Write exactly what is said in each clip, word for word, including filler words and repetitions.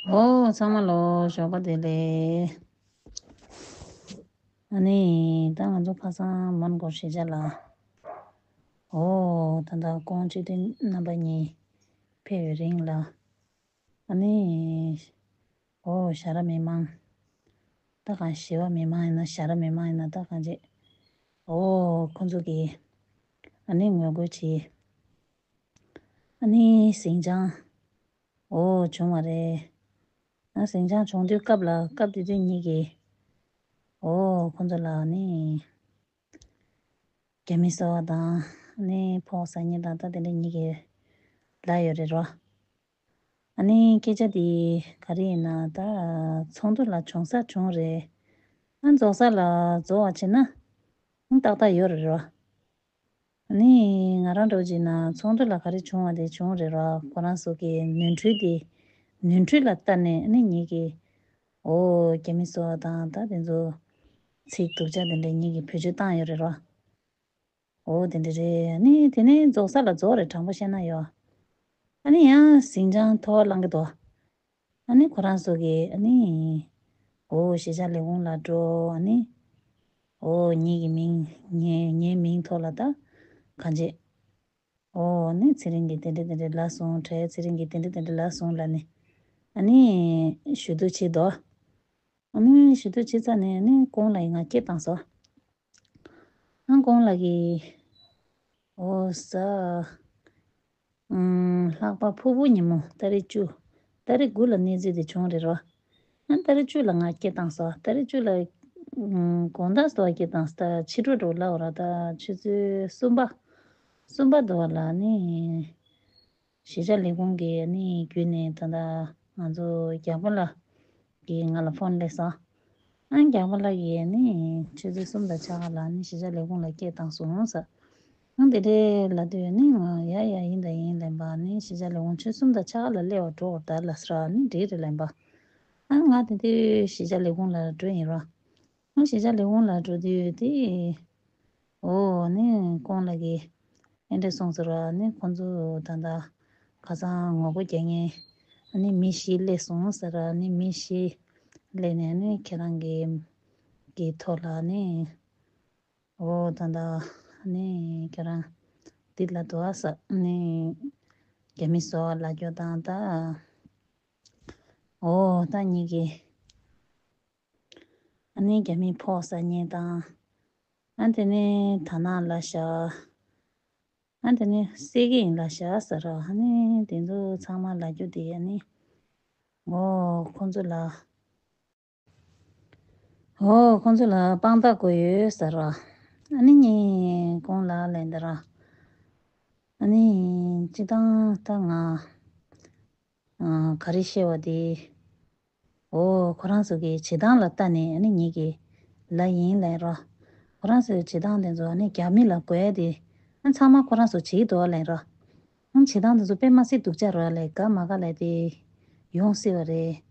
ཨོ། ཚང་མ་ལོ་ཞོགས་པ་བདེ་ལེགས། ཨ་ནི་ད་ང་ཚོ་ཁ་སང་མོན་གྷོ་གཞིས་ཆགས་ལ། ཨོ་ད་ལྟ་ཀོང་སྤྱི་འཐུས་རྣམ་པ་གཉིས་ཕེབས་པའི་རིང་ལ། ཨ་ནི་ཨོ་ཞྭ་ར་མི་མང་། ད་གང་ཞི་བ་མི་མང་ཡིན་ན་ཞྭ་ར་མི་མང་ཡིན་ན་ད་གང་བྱེད། ཨོ་ཁོ་ཚོ་གིས་ཨ་ནི་ངོ་རྒོལ་བྱས། ཨ་ནི་ཟིང་ཆ་ཨོ་བྱུང་བ་རེད། ཨ་ཟིང་ཆ་བྱུང་དུས་སྐབས་ལ་སྐབས་དེ་དུས་གཉིས་ཀྱིས་ཨོ་ཁོ་ཚོ་ལ་ནི་རྒྱ་མི་གསོད་པ་དང་ནི་ཕོགས་ཟ་མཁན་དང་ད་དེ་འདྲ་གཉིས་ཀྱིས་ལབ་ཡོད་རེད་རོ། ཨ་ནི་སྐད་ཆ་དེ་ག་རེ་ཡིན་ན་ད་ཚོགས་འདུ་ལ་བྱུང་ས་བྱུང་རེད། ཨ་རྫོགས་ས་ལ་རྫོགས་པ་བྱས་ན་ཨ་ཏག་ཏག་ཡོད་རེད་རོ། ནི་ང་རང་འདྲ་བོ་བྱས་ན་ཚོགས་འདུ་ལ་ག་རེ་བྱུང་བ་དེ་བྱུང་རེད་ར། ཁོ་རང་ཚོ་གི་ནོར་འཁྲུལ་དེ་ནོར་འཁྲུལ་ལ་ལྟ་ནས་ནི་ངེད་ཀྱིས་ཨོ་རྒྱ་མི་གསོད་པ་དང་ད་དེ་ཚོ་ཚིག་སྡུག་ཅག་དེ་འདྲ་ངེད་ཀྱིས་བེད་སྤྱོད་བཏང་ཡོད་རེད་ར། ཨོ་དེ་འདྲ་རེད། ནི་དེ་ནས་རྫོགས་ས་ལ་རྫོགས་རེད། དྲང་པོ་བཤད་ན་ཡོ། ཨ་ནི་ཡང་ཟིང་ཆ་མཐོ་བ་བསླང་གི་འདུག་ཨ་ནི་ཁོ་རང་ཚོ་གིས་ཨ་ནི་ཨོ་གཞིས་ཆགས་ལས་ཁུངས་ལ་འགྲོ། ཨ་ནི་ཨོ་ངེད་ཀྱི་མིང་ངའི་ངའི་མིང་ཐོག་ལ་ད་གང་བྱེད། ཨོ་ཨ་ནི་ཚེ་རིང་གིས་དེ་འདྲ་དེ་འདྲ་ལབ་སོང་། བྲལ་ཚེ་རིང་གིས་དེ་འདྲ་དེ་འདྲ་ལབ་སོང་ལབ་ནས་ཨ་ནི་ཞུ་གཏུག་བྱེད་དོ། ཨ་ནི་ཞུ་གཏུག་བྱེད་ཚར་ནས་ཨ་ནི་ཀོང་ལགས་ཀྱིས་ང་སྐད་བཏང་སོང་། ཨ་ཀོང་ལགས་ཀྱིས་ཨོ་ས། ཨུམ། ལྷག་པ་ཕུར་བུ་ཉིན་མོ་ཏ་རིག་བཅུ། ཏ་རིག་དགུ་ལ་གནས་ཚུལ་དེ་བྱུང་རེད་རོ། ཨ་ཏ་རིག་བཅུ་ལ་ང་སྐད་བཏང་སོང་། ཏ་རིག་བཅུ་ལ། ཨུམ། དགོང་དག་ཟེར་བ་སྐད་བཏང་སོང་། ད་ཕྱི་དྲོ་འགྲོ་ལབ་པ་ར། ད་ཆུ་ཚོད་གསུམ་པ། གསུམ་པ་འདྲ་བ་ལ་ནི་གཞིས་ཆགས་ལས་ཁུངས་ཀྱི་ནི་བརྒྱུད་ནས་ད་ལྟ་ང་ཚོ་རྒྱལ་པོ་ལགས་ཀྱིས་ང་ལ་ཕོན་སླེབས་སོང་། ཨ་རྒྱལ་པོ་ལགས་ཀྱིས་ནི་ཆུ་ཚོད་གསུམ་དང་ཕྱེད་ཀ་ལ་ནི་གཞིས་ཆགས་ལས་ཁུངས་ལ་སྐད་བཏང་སོང་ཟེར། ཨ་དེ་འདྲའི་ལབ་དུས་ནི་ང་ཡ་ཡ་ཡིན་དང་ཡིན་ལབ་པ། ནི་གཞིས་ཆགས་ལས་ཁུངས་ཆུ་ཚོད་གསུམ་དང་ཕྱེད་ཀ་ལ་སླེབས་པ་འགྲོ་དགོས་ད་ལབ་ཟེར་བ། ནི་འགྲིག་རེད་ལབ་པ། ཨ་ང་དེ་དུས་གཞིས་ཆགས་ལས་ཁུངས་ལ་འགྲོ་ཡིན་རོ། ཨ་གཞིས་ཆགས་ལས་ཁུངས་ལ་འགྲོ་དུས་དེ། ཨོ་ནི་ཀོང་ལགས་ཀྱིས་ཨེ་འདྲ་གསུངས་ཟེར་བ། ནི་ཁོང་ཚོ་ད་ལྟ་ཁ་སང་ངོ་རྒོལ་རྒྱག་མཁན་ནི་མི་བཞི་སླེབས་སོང་ཟེར་བ། ནི་མི་བཞི་སླེབས་ནས་ནི་ཁྱེད་རང་གི་གི་ཐོག་ལ་ནི། ཨོ་ད་ལྟ་ནི་ཁྱེད་རང་འདི་ལ་འདུག་ཨ་ཟེར། ནི་རྒྱ་མི་གསོད་པ་ལབ་རྒྱུ་དང་ད། ཨོ་ད་ངེད་ཀྱིས་ཨ་ནི་རྒྱ་མི་ཕོགས་ཟ་མཁན་དང་། ཨ་དེ་ནས་དར་ནག་ལབ་བཞག་ཨ་དེ་ནས་བསད་ཀྱི་ཡིན་ལབ་བཞག་ཟེར་རོ། ཨ་ནི་དེ་ཚོ་ཚང་མ་ལབ་རྒྱུ་དེ་ཨ་ནི། ཨོ་ཁོང་ཚོ་ལ། ཨོ་ཁོང་ཚོ་ལ་དཔང་རྟགས་དགོས་ཡོད་ཟེར་རོ། ཨ་ནི་ངས་ཀོང་ལགས་ལབ་འདི་རོ། ཨ་ནི་སྤྱིར་བཏང་ད་ང་ཨ་ག་རེ་བཤད་པ་དེ། ཨོ་ཁོ་རང་ཚོ་གི་བྱེད་སྟངས་ལ་ལྟ་ནས་ཨ་ནི་ངེད་ཀྱིས་ལབ་ཡིན་ལབ་རོ། ཁོ་རང་ཚོའི་བྱེད་སྟངས་དེ་ཚོ་ཨ་ནི་རྒྱ་མི་ལ་དགོས་དེ་ཨ་ཚང་མ་ཁོ་རང་ཚོ་བྱེད་ཀྱི་འདུག་ལབ་རོ། ཨ་བྱེད་སྟངས་དེ་ཚོ་དཔེ་མ་སྲིད་སྡུག་ཅག་རོ་ལས་དགའ་མ་དགའ་ལས་དེ་ཡོང་སྲིད་པ་རེད།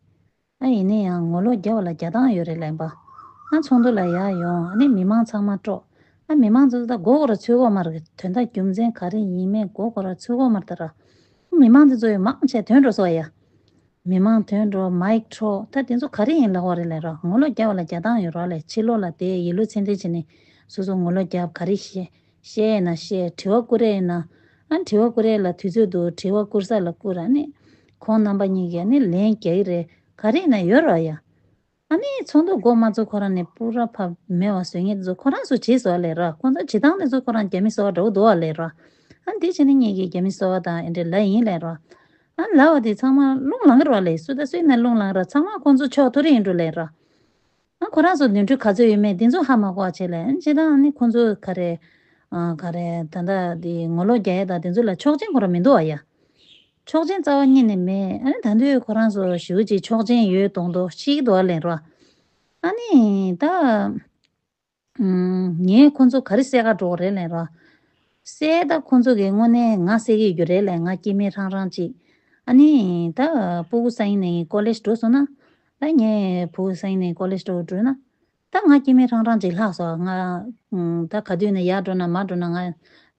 ཨ་ཡིན་ན་ཡང་ངོ་ལོག་རྒྱབ་པ་ལ་རྒྱག་སྟངས་ཡོད་རེད་ལབ་པ། ཨ་ཚོགས་འདུ་ལ་ཡར་ཡོང་ཨ་ནི་མི་མང་ཚང་མ་དཀྲོག་ཨ་མི་མང་ཚོ་ད་མགོ་སྐོར་ར་ཚོད་གོ་མ་རེད། དོན་དག་རྒྱུ་མཚན་ག་རེ་ཡིན་མིན་མགོ་སྐོར་ར་ཚོད་གོ་མ་རེད་ད་ར། མི་མང་དེ་ཚོ་ཡང་མང་ཆེ་དོན་འགྲོ་སོང་ཡ། མི་མང་དོན་འགྲོ་མའིག་འཕྲོག་ད་དེ་ཚོ་ག་རེ་ཡིན་ལབ་པ་རེད་ལབ་ར། ངོ་ལོག་རྒྱབ་པ་ལ་རྒྱག་སྟངས་ཡོད་ར་ལས། ཕྱི་ལོགས་ལ་དེ་ཡིད་བློ་ཚིམ་ཚིམ་བྱས་ནས་སོ་སོ་ངོ་ལོག་རྒྱབ་ག་རེ་བཤད་བཤད་ཡིན་ན་བཤད། དྲི་བ་བསྐུར་ཡ་ཡིན་ན་ཨ་དྲི་བ་བསྐུར་ཡ་ལ་དུས་ཚོད་འདུག་དྲི་བ་བསྐུར་ས་ལ་བསྐུར་ར་ནི། ཁོང་རྣམ་པ་གཉིས་ཀྱིས་ནི་ལན་རྒྱག་གི་རེད། ག་རེ་ཡིན་ན་ཡོད་ར་ཡ། ཨ་ནི་ཚོགས་འདུ་འགོ་མ་ཚུགས་ཁོ་རང་ནས་པུ་ར་ཕ་མེད་པ་བཟོ་མཁན་དེ་ཚོ་ཁོ་རང་ཚོ་བྱས་སོང་ལབ་ར། ཁོང་ཚོ་བྱེད་སྟངས་དེ་ཚོ་ཁོ་རང་རྒྱ་མི་བཟོ་བ་འདྲ་བོ་འདུག་བ་ལབ་ར། ཨ་འདི་བྱས་ནས་ངེད་ཀྱིས་རྒྱ་མི་བཟོ་བ་དང་ཨེ་འདྲ་ལབ་ཡིན་ལབ་ར། ཨ་ལབ་པ་དེ་ཚང་མ་རླུང་ལངས་ཀྱི་རེད་བ་ལས། སུ་དང་སུ་ཡིན་ན་རླུང་ལངས་ར། ཚང་མ་ཁོང་ཚོ་ཕྱོགས་མཐོ་རིས་ཡིན་འགྲོ་ལབ་ར། ཨ་ཁོ་རང་ཚོ་ནོར་འཁྲུལ་ག་ཚོད་ཡོད་མེད་དེ་ཚོ་ཧ་མ་གོ་བ་བྱས་ལབ། ཨ་ནི་སྤྱིར་བཏང་ཨ་ནི་ཁོང་ཚོ་ག་རེ། ཨ་ག་རེ་ད་ལྟ་དེ་ངོ་ལོག་རྒྱག་ཡ་དང་དེ་ཚོ་ལ་ཆོག་མཆན་ཁོ་རང་མི་འདུག་བ་ཡ། ཆོག་མཆན་རྩ་བ་ཉིད་ནས་མེད། ཨ་ནི་ད་དུང་ཁོ་རང་ཚོ་ཞེ་པོ་ཅིག་ཆོག་མཆན་ཡོད་མདོག་མདོག་བཤད་ཀྱི་འདུག་བ་ལབ་ར། ཨ་ནི་ད། ཨུམ། ངས་ཁོ་ཚོ་ག་རེ་བསད་ག་འགྲོ་གི་རེད་ལབ་ར། བསད་ད་ཁོ་ཚོ་གིས་དངོས་གནས་ང་བསད་ཀྱི་ཡོད་རེད་ལབ། ང་སྐྱེ་དམན་རང་རང་ཅིག་ཨ་ནི་ད་ཕྲུ་གུ་སང་ཉིན་ནས་ཀོ་ལེཇ་འགྲོ་སོང་ན། ད་ངས་ཕྲུ་གུ་སང་ཉིན་ནས་ཀོ་ལེཇ་འགྲོ་འགྲོ་ན། ད་ང་སྐྱེ་དམན་རང་རང་ཅིག་ལྷག་སོང་། ང་ཨུམ། ད་ག་དུས་ནས་ཡར་འགྲོ་ན་མར་འགྲོ་ན་ང་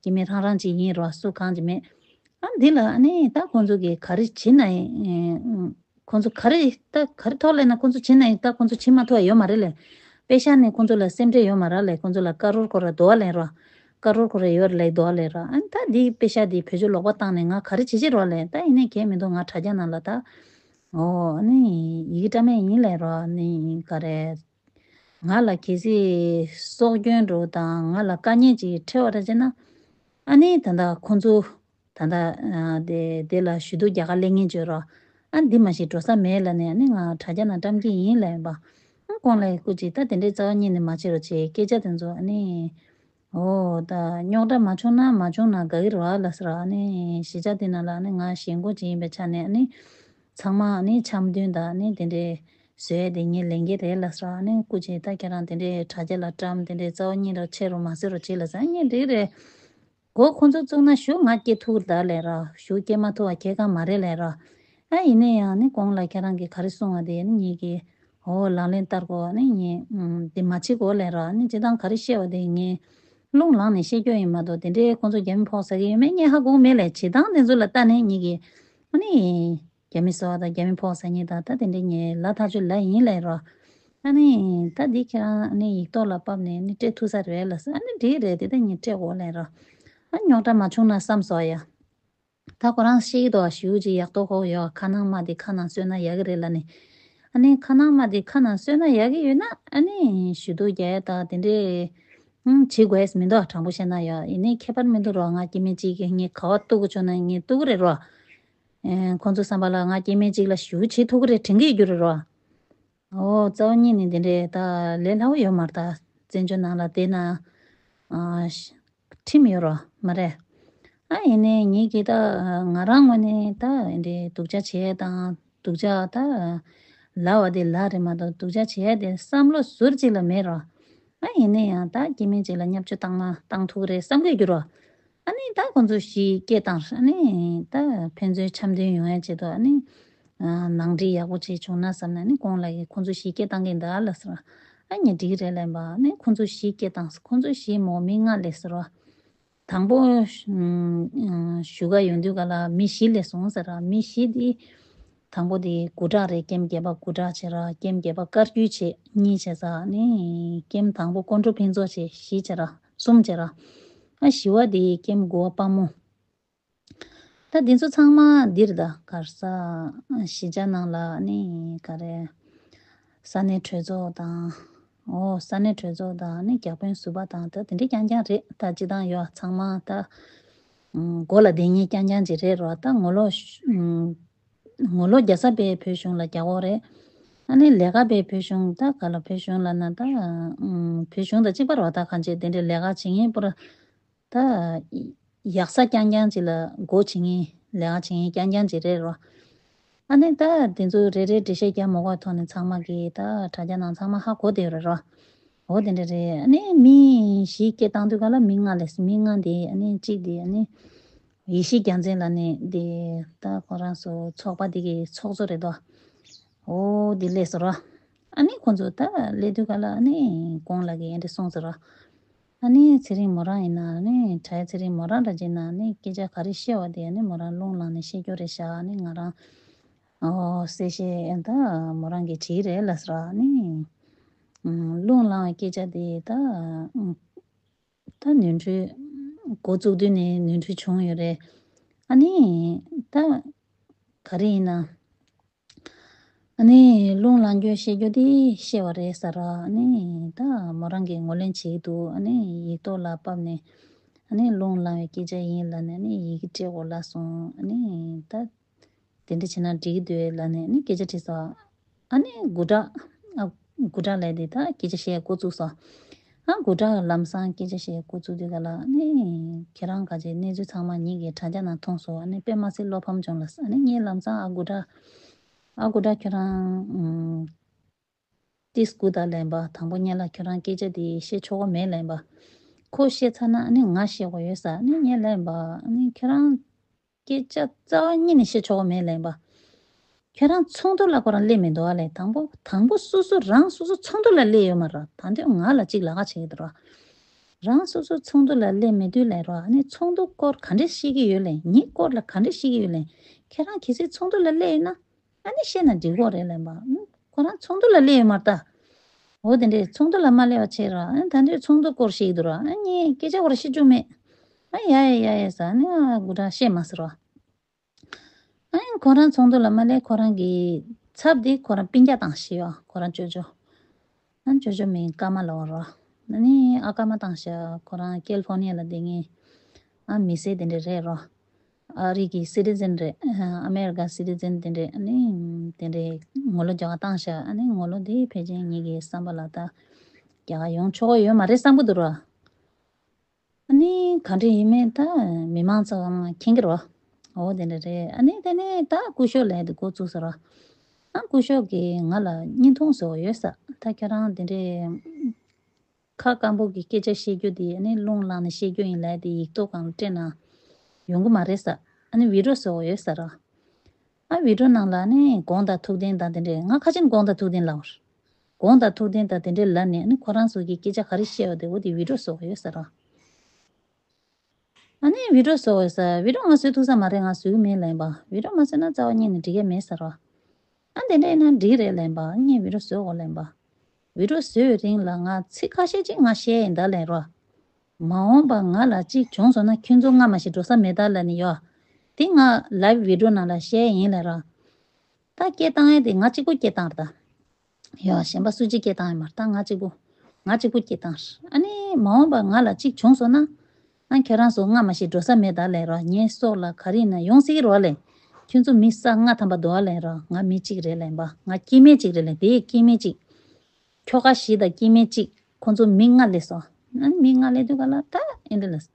སྐྱེ་དམན་རང་རང་ཅིག་ཡིན་ར། སུ་གང་ཅིག་མེད། ཨ་འདི་ལ་ཨ་ནི་ད་ཁོང་ཚོ་གིས་ག་རེ་བྱེད་ན་ཡིན། ཁོང་ཚོ་ག་རེ་ད་ག་རེ་ཐོག་ལས་ན་ཁོང་ཚོ་བྱེད་ན་ཡིན། ད་ཁོང་ཚོ་བྱེད་མ་ཐུབ་པ་ཡོད་མ་རེད་ལས། པེ་ཤ་ནི་ཁོང་ཚོ་ལ་སེམས་ཁྲལ་ཡོད་མ་རེད་ལས། ཁོང་ཚོ་ལ་ཀ་རོར་ཁོ་ར་དོ་བ་ལེན་རོགས། ཀ་རོར་ཁོ་ར་ཡོད་ལས་དོ་བ་ལེན་རོགས། ཨ་ནི་ད་འདི་པེ་ཤ་འདི་བེད་སྤྱོད་ལོག་པ་བཏང་ནས་ང་ག་རེ་བྱེད་བྱེད་རོགས་ལས། ད་ཡིན་ནའི་གལ་མི་འདུག་ང་དྲ་རྒྱ་ནང་ལ་ད། ཨོ་ཨ་ནི་ཡི་གེ་བཀྲམ་མེད་ཡིན་ལས་རོགས། ཨ་ནི་ག་རེ། ང་ལ་གལ་སྲིད་སྲོག་སྐྱོན་འགྲོ་དང་ང་ལ་དཀའ་ངལ་ཅིག་འཕྲད་པ་རེད་ཅེ་ན། ཨ་ནི་ད་ལྟ་ཁོང་ཚོ་ད་ལྟ་ཨ་དེ་དེ་ལ་ཞུ་གཏུག་རྒྱག་ག་སླེབས་ངེས་བྱོས་རོགས། ཨ་འདི་མ་གཞི་འགྲོ་ས་མེད་ལབ་ནས་ཨ་ནི་ང་དྲ་རྒྱ་ནང་བཀྲམ་གྱི་ཡིན་ལབ་ཡིན་པ། ཨ་ཁོང་ལ་སྐུ་མཁྱེན་ད་དེ་འདྲའི་རྩ་བ་ཉིད་ནས་མ་བྱེད་རོགས་བྱེད། སྐད་ཆ་དེ་ཚོ་ཨ་ནི། ཨོ་ད་རྙོག་དྲ་མ་བྱུང་ན་མ་བྱུང་ན་དགའ་གི་རེད་པ་ལབ་ཟེར། ཨ་ནི་གཞིས་ཆགས་དེ་ནང་ལ་ཨ་ནི་ང་ཞེན་ཁོག་ཅིག་ཡིན་པའི་ཆ་ནས་ཨ་ནི་ཚང་མ་ཨ་ནི་འཆམ་མཐུན་དང་ཨ་ནི་དེ་འདྲའི་བཟོས་དེ་ངས་ལེན་གྱི་རེད་ལབ་ཟེར། ཨ་ནི་སྐུ་མཁྱེན་ད་ཁྱེད་རང་དེ་འདྲའི་དྲ་རྒྱ་ལ་བཀྲམ་དེ་འདྲའི་རྩ་བ་ཉིད་ནས་བྱེད་རོགས་མ་ཟེར་རོགས་བྱེད་ལབ་ཟེར། ཨ་ངས་འགྲིག་རེད། སྒོ་ཁོང་ཚོ་བཙུགས་ན་ཞུ་ང་སྐྱེ་ཐུབ་ད་ལས་ར། ཞུ་སྐྱེ་མ་ཐུབ་པ་ཁྱེད་གང་མ་རེད་ལས་ར། ཨ་ཡིན་ན་ཡང་ནི་གོང་ལ་ཁྱེད་རང་གིས་ག་རེ་གསུང་བ་དེ་ནི་ངེད་ཀྱིས་ཨོ་ལག་ལེན་བསྟར་དགོས་ནི་ངས་ཨམ་དེ་མ་བྱེད་དགོས་ལས་ར། ནི་སྤྱིར་བཏང་ག་རེ་བཤད་པ་དེ་ངས་རླུང་ལངས་ནས་བཤད་རྒྱུ་ཡིན་མ་གཏོགས་དེ་འདྲའི་ཁོང་ཚོ་རྒྱ་མི་ཕོག་ཟ་གི་ཡོད་མེད་ངས་ཧ་གོ་མེད་ལས། བྱེད་སྟངས་དེ་ཚོ་ལ་ལྟ་ནས་ངེད་ཀྱིས་ཨ་ནི། རྒྱ་མི་ཟ་བ་དང་རྒྱ་མི་ཕོག་ཟ་མཁན་དང་ད་དེ་འདྲའི་ངས་ལབ་ཐག་ཆོད་ལབ་ཡིན་ལབ་རོ། ཨ་ནི་ད་འདི་ཁྱེད་རང་ཨ་ནི་ཡིག་ཐོག་ལ་ཕབ་ནས་ནི་སྤྲད་ཐུབ་ས་རེད་ལབ་ཟེར། ཨ་ནི་འགྲིག་རེད་དེ་ད་ངས་སྤྲད་དགོས་ལབ་རོ། ཨ་རྙོག་དྲ་མ་བྱུང་ན་བསམ་སོང་ཡ། ད་ཁོ་རང་ཤེས་ཀྱི་འདུག་ཞུ་ཅིག་ཡག་ཐོག་ཁོག་ཡོད། ཁ་ནང་མ་དེ་ཁ་ནང་གསོས་ན་ཡག་གི་རེད་ལབ་ནི། ཨ་ནི་ཁ་ནང་མ་དེ་ཁ་ནང་གསོས་ན་ཡག་གི་ཡོད་ན་ཨ་ནི་ཞུ་གཏུག་རྒྱག་ཡ་ད་དེ་འདྲའི་ཨང་བྱེད་དགོས་མི་འདུག་དྲང་པོ་བཤད་ན་ཡ་ཡིན་ནའི་ཁྱད་པར་མི་འདུག་རོ། ང་སྐྱེ་དམན་གཅིག་གིས་ངས་ག་བ་གཏུག་གི་བྱུང་ན་ངས་གཏུག་གི་རེད་རོ། ཨེ། ཁོང་ཚོ་བསམ་པ་ལ་ང་སྐྱེ་དམན་གཅིག་ལ་ཞུ་བྱེད་ཐུབ་ཀྱི་རེད་དྲན་གྱི་ཡོད་རེད་རོ། ཨོ་རྩ་བ་ཉིད་ནས་འདི་འདྲའི་ད་ལས་སླ་བོ་ཡོད་མ་རེད་ད། བཙན་བྱོལ་ནང་ལ་བསྡད་ན་ཨ་ཁྲིམས་ཡོད་རོ་མ་རེད། ཨ་ཡིན་ནའི་ངེད་ཀྱིས་ད་ང་རང་ངོས་ནས་ད་འདི་འདྲའི་སྡུག་ཅག་བྱེད་དང་སྡུག་ཅག་ད་ལབ་པ་དེ་ལབ་རེད་མ་གཏོགས་སྡུག་ཅག་བྱེད་དེ་བསམ་བློ་ཟུར་གཅིག་ལ་མེད་རོ། ཨ་ཡིན་ན་ཡང་ད་སྐྱེ་དམན་ཅིག་ལ་བརྙས་བཅོས་བཏང་ན་བཏང་ཐུབ་ཀྱི་རེད་བསམ་གྱི་ཡོད་རོ། ཨ་ནི་ད་ཁོང་ཚོ་ཞི་སྐད་བཏང་། ཨ་ནི་ད་ཕན་ཚུན་འཆམ་མཐུན་ཡོང་ཡ་ཆེད་དུ་ཨ་ནི་ནང་འགྲིག་ཡག་པོ་ཅིག་བྱུང་ན་བསམ་ནས་ཨ་ནི་གོང་ལ་ཡི་ཁོང་ཚོ་ཞི་སྐད་བཏང་གིན་གདའ་ལ་ཟེར། ཨ་ནི་འགྲིག་རེད་ལབ་པ། ཨ་ནི་ཁོང་ཚོ་ཞི་སྐད་བཏང་། ཁོང་ཚོ་ཞི་མོ་མི་ལྔ་ལས་ཟེར་བ། དང་པོ་ཞུ་ག་ཡོང་དུས་ག་ལ་མི་བཞི་ལས་སོང་ཟེར་བ། མི་བཞི་དེ་དང་པོ་དེ་དགུ་དྲག་རེད། ཀེམ་བརྒྱད་པ་དགུ་དྲག་བྱས་ར། ཀེམ་བརྒྱད་པ་བཀའ་བརྒྱུད་བྱས་གཉིས་བྱས་ཙང་ནི་ཀེམ་དང་པོ་ཀོང་ཀྲོའུ་ཕུན་ཚོགས་བྱས་བཞི་བྱས་ར་གསུམ་བྱས་ར། ཨ་བཞི་བ་དེ་ཀེམ་དགུ་བ་དཔའ་མོ། ད་འདི་ཚོ་ཚང་མ་འདིར་ད་གར་ས་གཞིས་ཆགས་ནང་ལ་ནི་ག་རེ་ས་གནས་གྲོས་ཚོགས་དང་། ཨོ་ས་གནས་གྲོས་ཚོགས་དང་ནི་བརྒྱ་དཔོན་ཟུར་པ་དང་ད་དེ་འདྲ་རྐྱང་རྐྱང་རེད། ད་སྤྱི་བཏང་ཡོད་ཚང་མ་ད་མགོ་ལ་བསྡད་མཁན་རྐྱང་རྐྱང་ཅིག་རེད་རོ། ད་ངོ་ལོག་ངོ་ལོག་རྒྱག་ས་པའི་བོད་གཞུང་ལ་རྒྱག་འོ་རེད། ཨ་ནི་ལས་ཀ་པའི་བོད་གཞུང་ད་ག་ལ་བོད་གཞུང་ལ་ན་ད་བོད་གཞུང་དང་གཅིག་པ་རོ། ད་གང་ཅི་དེ་འདྲའི་ལས་ཀ་བྱེད་མཁན་པུ་ར་ད་ཡག་ས་རྐྱང་རྐྱང་ཅིག་ལ་སྒོ་བྱེད་མཁན་ལས་ཀ་བྱེད་མཁན་རྐྱང་རྐྱང་ཅིག་རེད་རོ། ཨ་ནི་ད་དེ་ཚོ་རེ་རེ་འགྲེལ་བཤད་རྒྱག་མ་དགོས་ཐོག་ནས་ཚང་མ་གིས་ད་དྲ་རྒྱ་ནང་ཚང་མ་ཧ་གོ་བསྡད་ཡོད་རེད་རོ། འོ་དེ་འདྲ་རེད། ཨ་ནི་མི་བཞི་སྐད་བཏང་དུས་ག་ལ་མི་ལྔ་ལས་མི་ལྔ་དེ་ཨ་ནི་གཅིག་དེ་ཨ་ནི་ཡེ་ཤེས་རྒྱལ་མཚན་ལ་ནི་དེ་ད་ཁོ་རང་ཚོ་ཚོགས་པ་དེ་གི་ཚོགས་གཙོ་རེད་དོ། འོ་དེ་སླེབས་སོང་ར། ཨ་ནི་ཁོ་ཚོ་ད་སླེབས་དུས་ག་ལ་ཨ་ནི་གོང་ལ་གི་ཨེ་འདྲ་གསུངས་སོང་ར། ཨ་ནི་ཚེ་རིང་མོ་རང་ཡིན་ན་ཨ་ནི་གྲྭ་ཡ་ཚེ་རིང་མོ་རང་འདྲ་བྱས་ན་ཨ་ནི་སྐད་ཆ་ག་རེ་བཤད་པ་དེ་ཨ་ནི་མོ་རང་རླུང་ལངས་ནས་བཤད་རྒྱུ་རེད་ཤག་ཨ་ནི་ང་རང་ཨོ་གསལ་བཤད་ད་མོ་རང་གིས་བྲིས་རེད་ལབ་སོང་ར། ཨ་ནི་རླུང་ལངས་པའི་སྐད་ཆ་དེ་ད། ད་ནོར་འཁྲུལ། འགོ་བཙུགས་དུས་ནས་ནོར་འཁྲུལ་བྱུང་ཡོད་རེད། ཨ་ནི། ད། ག་རེ་ཡིན་ན། ཨ་ནི་རླུང་ལངས་རྒྱུ་བཤད་རྒྱུ་དེ་བཤད་པ་རེད་ཟེར་ར། ཨ་ནི་ད་མོ་རང་གིས་ངོས་ལེན་བྱེད་ཀྱི་འདུག་ཨ་ནི་ཡིག་ཐོག་ལ་ཕབ་ནས། ཨ་ནི་རླུང་ལངས་པའི་སྐད་ཆ་ཡིན་ལབ་ནས་ཨ་ནི་ཡི་གེ་སྤྲད་དགོས་ལབ་སོང་། ཨ་ནི་ད། དེ་འདྲ་བྱས་ན་འགྲིག་གི་འདུག་ལབ་ནས་ཨ་ནི་སྐད་ཆ་དྲིས་སོང་། ཨ་ནི་དགུ་བྲག་ཨ། དགུ་བྲག་ལབ་དེ་ད་སྐད་ཆ་བཤད་འགོ་བཙུགས་སོང་། ཨ་དགུ་བྲག་ལམ་སང་སྐད་ཆ་བཤད་འགོ་བཙུགས་དུས་ག་ལ་ཨ་ནི་ཁྱེད་རང་ག་ཅེ་གནས་ཚུལ་ཚང་མ་ངེད་ཀྱི་དྲ་རྒྱ་ནང་མཐོང་སོང་། ཨ་ནི་དཔེ་མ་སྲིད་བློ་ཕམ་བྱུང་ལ། ཨ་ནི་ངས་ལམ་སང་ཨ་དགུ་བྲག་ཨ་དགུ་བྲག་ཁྱོད་རང་ཨུམ། ཏིས་དགུ་ད་ལན་པ་དང་པོ་ཉལ་ལ་ཁྱོད་རང་སྐད་ཆ་དེ་བཤད་ཆོག་གོ་མེད་ལན་པ། ཁོ་བཤད་ཚར་ན་ཨ་ནི་ང་བཤད་དགོས་ཡོད་ས། ཨ་ནི་ཉལ་ལན་པ། ཨ་ནི་ཁྱོད་རང་སྐད་ཆ་རྩ་བ་ཉིད་ནས་བཤད་ཆོག་གོ་མེད་ལན་པ། ཁྱོད་རང་ཚོགས་འདུ་ལ་ཁོ་རང་སླེབས་མི་འདུག་ཨ་ལས། དང་པོ་དང་པོ་སོ་སོ་རང་སོ་སོ་ཚོགས་འདུ་ལ་སླེབས་ཡོད་མ་རེད། ད་དུང་ང་ལ་གཅིག་ལ་ཁ་བྱེད་ཀྱི་འདུག་ར། རང་སོ་སོ་ཚོགས་འདུ་ལ་སླེབས་མེད་དུས་ལ་ར། ཨ་ནི་ཚོགས་འདུ་སྐོར་ག་འདྲས་བཤད་ཀྱི་ཡོད་ལས། ངའི་སྐོར་ལ་ག་འདྲས་བཤད་ཀྱི་ཡོད་ལས། ཁྱེད་རང་གལ་སྲིད་ཚོགས་འདུ་ལ་སླེབས་ཡོད་ན། ཨ་ནི་བཤད་ན་འགྲིག་གོ་རེད་ལབ་པ། ཨ་ཁོ་རང་ཚོགས་འདུ་ལ་སླེབས་ཡོད་མ་རེད་ད། འོ་དེ་འདྲས་ཚོགས་འདུ་ལ་མ་སླེབས་པ་བྱས་ར། ཨ་ད་འདྲས་ཚོགས་འདུ་སྐོར་ཞིག་འདུག་ར། ཨ་ངས་སྐད་ཆ་སྐོར་ཤེས་རྒྱུ་མེད། ཨ་ཡ་ཡ་ཡ་ཡ་ཟེར། ཨ་ནི་ཨ་དགུ་གྲངས་བཤད་མ་ཟེར་ར། ཨ་ཁོ་རང་ཚོགས་འདུ་ལ་མ་སླེབས། ཁོ་རང་གི་ཚབ་དེ་ཁོ་རང་སྤུན་ཀྱག་བཏང་ཤག་ཡ། ཁོ་རང་ཅོ་ཅོ། ཨ་ཅོ་ཅོ་མིང་ཀརྨ་ལབ་ར། ཨ་ནི་ཨ་ཀརྨ་བཏང་ཤག་ཁོ་རང་ཀེ་ལི་ཧྥོར་ནི་ཡ་ལ་བསྡད་མཁན། ཨ་མི་སེར་དེ་འདྲས་རེད་ར། ཨ་རི་གི་སི་ཊི་ཛན་རེད། ཨ་ཨ་མེ་རི་ཀ་སི་ཊི་ཛན་དེ་འདྲས། ཨ་ནི་དེ་འདྲས་ངོ་ལོག་རྒྱ་གར་བཏང་ཤག་ཨ་ནི་ངོ་ལོག་དེ་ཕལ་ཆེར་ངེད་ཀྱི་བསམ་པ་ལ་ད་རྒྱ་གར་ཡོང་ཆོག་གི་ཡོད་མ་རེད་བསམ་གི་འདུག་ར། ཨ་ནི་ག་འདྲ་ཡིན་མིན་ད་མི་མང་ཚོ་མཁྱེན་གྱི་རེད་བ། འོ་དེ་འདྲ་རེད། ཨ་ནི་དེ་ནས་ད་སྐུ་ཞབས་ལབ་ཡ་དེ་འགོ་བཙུགས་ཟེར་བ། ཨ་སྐུ་ཞབས་ཀྱིས་ང་ལ་བརྙན་ཐུང་བཟོ་བ་ཡོད་ས། ད་ཁྱོད་རང་དེ་འདྲའི་ཁ་སྐམ་པོ་གི་སྐད་ཆ་བཤད་རྒྱུ་དེ་ཨ་ནི་རླུང་ལངས་ནས་བཤད་རྒྱུ་ཡིན་ལབ་ཡ་དེ་ཡིག་ཐོག་སྒང་ལ་སྤྲད་ན་ཡོང་གི་མ་རེད་ས། ཨ་ནི་བི་ཌི་ཡོ་བཟོ་བ་ཡོད་ས་ར། ཨ་བི་ཌི་ཡོ་ནང་ལ་ནི་དགོངས་དག་ཐུགས་བདེན་དང་དེ་འདྲས། ང་ཁ་ཆེམས་དགོངས་དག་ཐུགས་བདེན་ལབ་པ་རེད། དགོངས་དག་ཐུགས་བདེན་དང་དེ་འདྲས་ལབ་ནས་ཨ་ནི་ཁོ་རང་ཚོ་གིས་སྐད་ཆ་ག་རེ་བཤད་པ་དེ་འོ་དེ་བི་ཌི་ཡོ་བཟོ་བ་ཡོད་ས་ར། ཨ་ནི་བི་ཌི་ཡོ་བཟོ་བ་ཡོད་ས། བི་ཌི་ཡོ་ང་བཟོ་ཐུབ་ས་མ་རེད། ང་བཟོ་གི་མིན་ལབ་པ། བི་ཌི་ཡོ་མ་བཟོས་ན་རྩ་བ་ཉིད་ནས་འགྲིག་གི་མེད་ས་ར། ཨ་དེ་འདྲས་ཡིན་ན་འགྲིག་རེད་ལབ་པ། ངས་བི་ཌི་ཡོ་བཟོ་དགོས་ལབ་པ། བི་ཌི་ཡོ་བཟོ་བའི་རིང་ལ་ང་ཚིག་ཁ་ཤས་ཅིག་ང་བཤད་ཡིན་ད་ལབ་ར། མ་འོངས་པ་ང་ལ་གཅིག་བྱུང་སོང་ན་ཁྱོད་ཚོ་སྔ་མ་ཞིག་འགྲོ་ས་མེད་ད་ལབ་ནི་ཡོད། དེ་ང་ལའིབ་བི་ཌི་ཡོ་ནང་ལ་བཤད་ཡིན་ལབ་ར། ད་སྐད་བཏང་ཡས་དེ་ང་གཅིག་པོ་སྐད་བཏང་རེད་ད། ཡོད། གཞན་པ་སུ་གཅིག་སྐད་བཏང་ཡོད་མ་རེད། ད་ང་གཅིག་པོ། ང་གཅིག་པོ་སྐད་བཏང་རེད། ཨ་ནི་མ་འོངས་པ་ང་ལ་གཅིག་བྱུང་སོང་ན། ཨ་ཁྱོད་རང་ཚོ་སྔ་མ་ཞིག་འགྲོ་ས་མེད་ད་ལབ་ར། ངའི་སྲོག་ལ་ག་རེ་ཡིན་ན་ཡོང་སྲིད་ཀྱི་རེད་ལབ། ཁྱོད་ཚོ་མི་ས་ལྔ་ཐམ་པ་འདུག་ལབ་ར། ང་མི་གཅིག་རེད་ལབ་པ། ང་སྐྱེ་དམན་གཅིག་རེད་ལབ། དེ་སྐྱེ་དམན་གཅིག་ཁྱོ་ག་བཞི་དང་སྐྱེ་དམན་གཅིག་ཁོང་ཚོ་མི་ལྔ་སླེབས་སོང་། ཨ་ནི་མི་ལྔ་སླེབས་དུས་ག་ལ་ད་ཨེ་འདྲ་ལབ།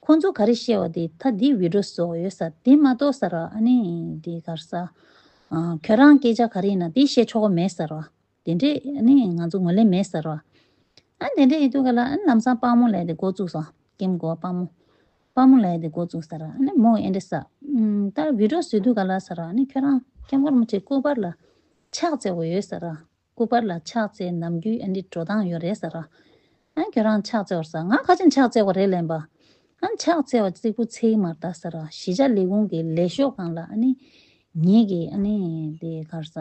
ཁོང་ཚོ་ག་རེ་བཤད་པ་དེ་ད་འདི་བི་ཌི་ཡོ་བཟོ་ཡོད་ས། དེ་མ་གཏོགས་ས་ར། ཨ་ནི་འདི་ག་རེ་ཟ། ཨ་ཁྱོད་རང་སྐད་ཆ་ག་རེ་ཡིན་ན་དེ་བཤད་ཆོག་གི་མེད་ས་ར། དེ་འདྲས་ཨ་ནི་ང་ཚོ་ངོས་ལེན་མེད་ས་ར། ཨ་དེ་འདྲས་ཡིན་དུས་ག་ལ་ཨ་ནི་ལམ་སང་དཔང་མོ་ལབ་ཡ་དེ་འགོ་བཙུགས་སོང་། ཀེམ་གོ་དཔང་མོ། དཔང་མོ་ལབ་ཡ་དེ་འགོ་བཙུགས་ས་ར། ཨ་ནི་མོ་ཨེ་འདྲས་ས། ཨམ་ད་བི་ཌི་ཡོ་བཟོ་དུས་ག་ལ་ས་ར། ཨ་ནི་ཁྱོད་རང་ཀེམ་གོར་མོ་ཆེ་སྐུ་པར་ལ་ཕྱག་འཚལ་བ་ཡོད་ས་ར། སྐུ་པར་ལ་ཕྱག་འཚལ་ནམ་རྒྱུན་ཨ་འདི་འགྲོ་སྟངས་ཡོད་རེད་ཟེར་ར། ཨ་ཁྱོད་རང་ཕྱག་འཚལ་བར་ཟེར། ང་ཁ་ཆེམས་ཕྱག་འཚལ་བ་རེད་ལབ་པ། ཨ་ཕྱག་འཚལ་བ་གཅིག་པུ་འཚལ་གྱི་མ་རེད་ད་ཟེར་ར། གཞིས་ཆགས་ལས་ཁུངས་ཀྱི་ལས་ཤོག་སྒང་ལ་ཨ་ནི་ངེད་ཀྱི་ཨ་ནི་དེ་ག་རེ་ཟ།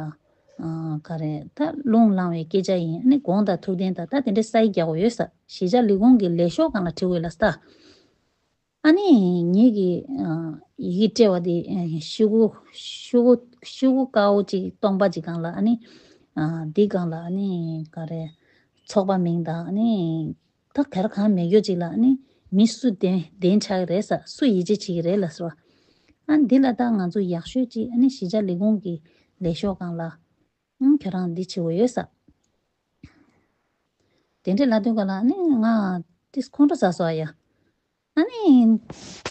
ཨ་ག་རེ་ད་རླུང་ལངས་པའི་སྐད་ཆ་ཡིན། ཨ་ནི་དགོངས་དག་ཐུགས་བདེན་དང་ད་དེ་འདྲའི་ས་ཡིག་རྒྱག་དགོས་ཡོད་ས། གཞིས་ཆགས་ལས་ཁུངས་ཀྱི་ལས་ཤོག་སྒང་ལ་བྲིས་དགོས་ལབ་ས། ཨ་ནི་ངེད་ཀྱི་ཨ་ཡི་གེ་སྤྲད་པ་དེ་ཨ་ཤོག་གུ་ཤོག་གུ་ཤོག་གུ་དཀར་པོ་ཅིག་སྟོང་པ་ཅིག་སྒང་ལ་ཨ་ནི་ཨ་འདི་སྒང་ལ་ཨ་ནི་ག་རེ་ཚོགས་པ་མིང་དང་ཨ་ནི་ད་ག་རེ་གང་མེད་རྒྱུ་ཅིག་ལ་ཨ་ནི་མི་སུ་བདེན་བདེན་ཆགས་ཀྱི་རེད་ཟེར། སུ་ཡིད་ཆེས་བྱེད་ཀྱི་རེད་ལབ་ཟེར་བ། ཨ་འདི་ལ་ད་ང་ཚོ་ཡག་ཤོས་ཅིག་ཨ་ནི་གཞིས་ཆགས་ལས་ཁུངས་ཀྱི་ལས་ཤོག་སྒང་ལ་ཨ་ཁྱོད་རང་འདི་བྱེད་དགོས་ཡོད་ས། དེ་འདྲས་ལབ་དུས་ག་ལ་ཨ་ནི་ང་ཏིས་ཁོང་ཁྲོ་ཟ་སོང་ཡ། ཨ་ནི།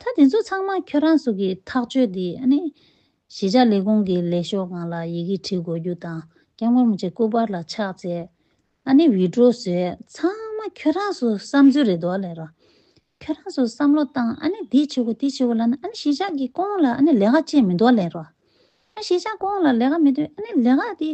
ད་དེ་ཚོ་ཚང་མ་ཁྱོད་རང་ཚོ་གི་ཐག་གཅོད་དེ་ཨ་ནི། གཞིས་ཆགས་ལས་ཁུངས་ཀྱི་ལས་ཤོག་སྒང་ལ་ཡི་གེ་བྲིས་དགོས་རྒྱུ་དང་། སྐྱབས་མགོན་རིན་པོ་ཆེ་སྐུ་པར་ལ་ཕྱག་འཚལ། ཨ་ནི་བི་ཌི་ཡོ་བཟོས། ཚང་མ་ཁྱོད་རང་ཚོ་བསམ་ཚུལ་རེད་འདུག་ལབ་ར། ཁྱོད་རང་ཚོ་བསམ་བློ་བཏང་། ཨ་ནི་འདི་བྱེད་དགོས་འདི་བྱེད་དགོས་ལབ་ན་ཨ་ནི་གཞིས་ཆགས་ཀྱི་ཁོངས་ལ་ཨ་ནི་ལས་ཀ་བྱེད་མི་འདུག་ལབ་ར། ཨ་གཞིས་ཆགས་ཁོངས་ལ་ལས་ཀ་མི་འདུག་ཨ་ནི་ལས་ཀ་དེ་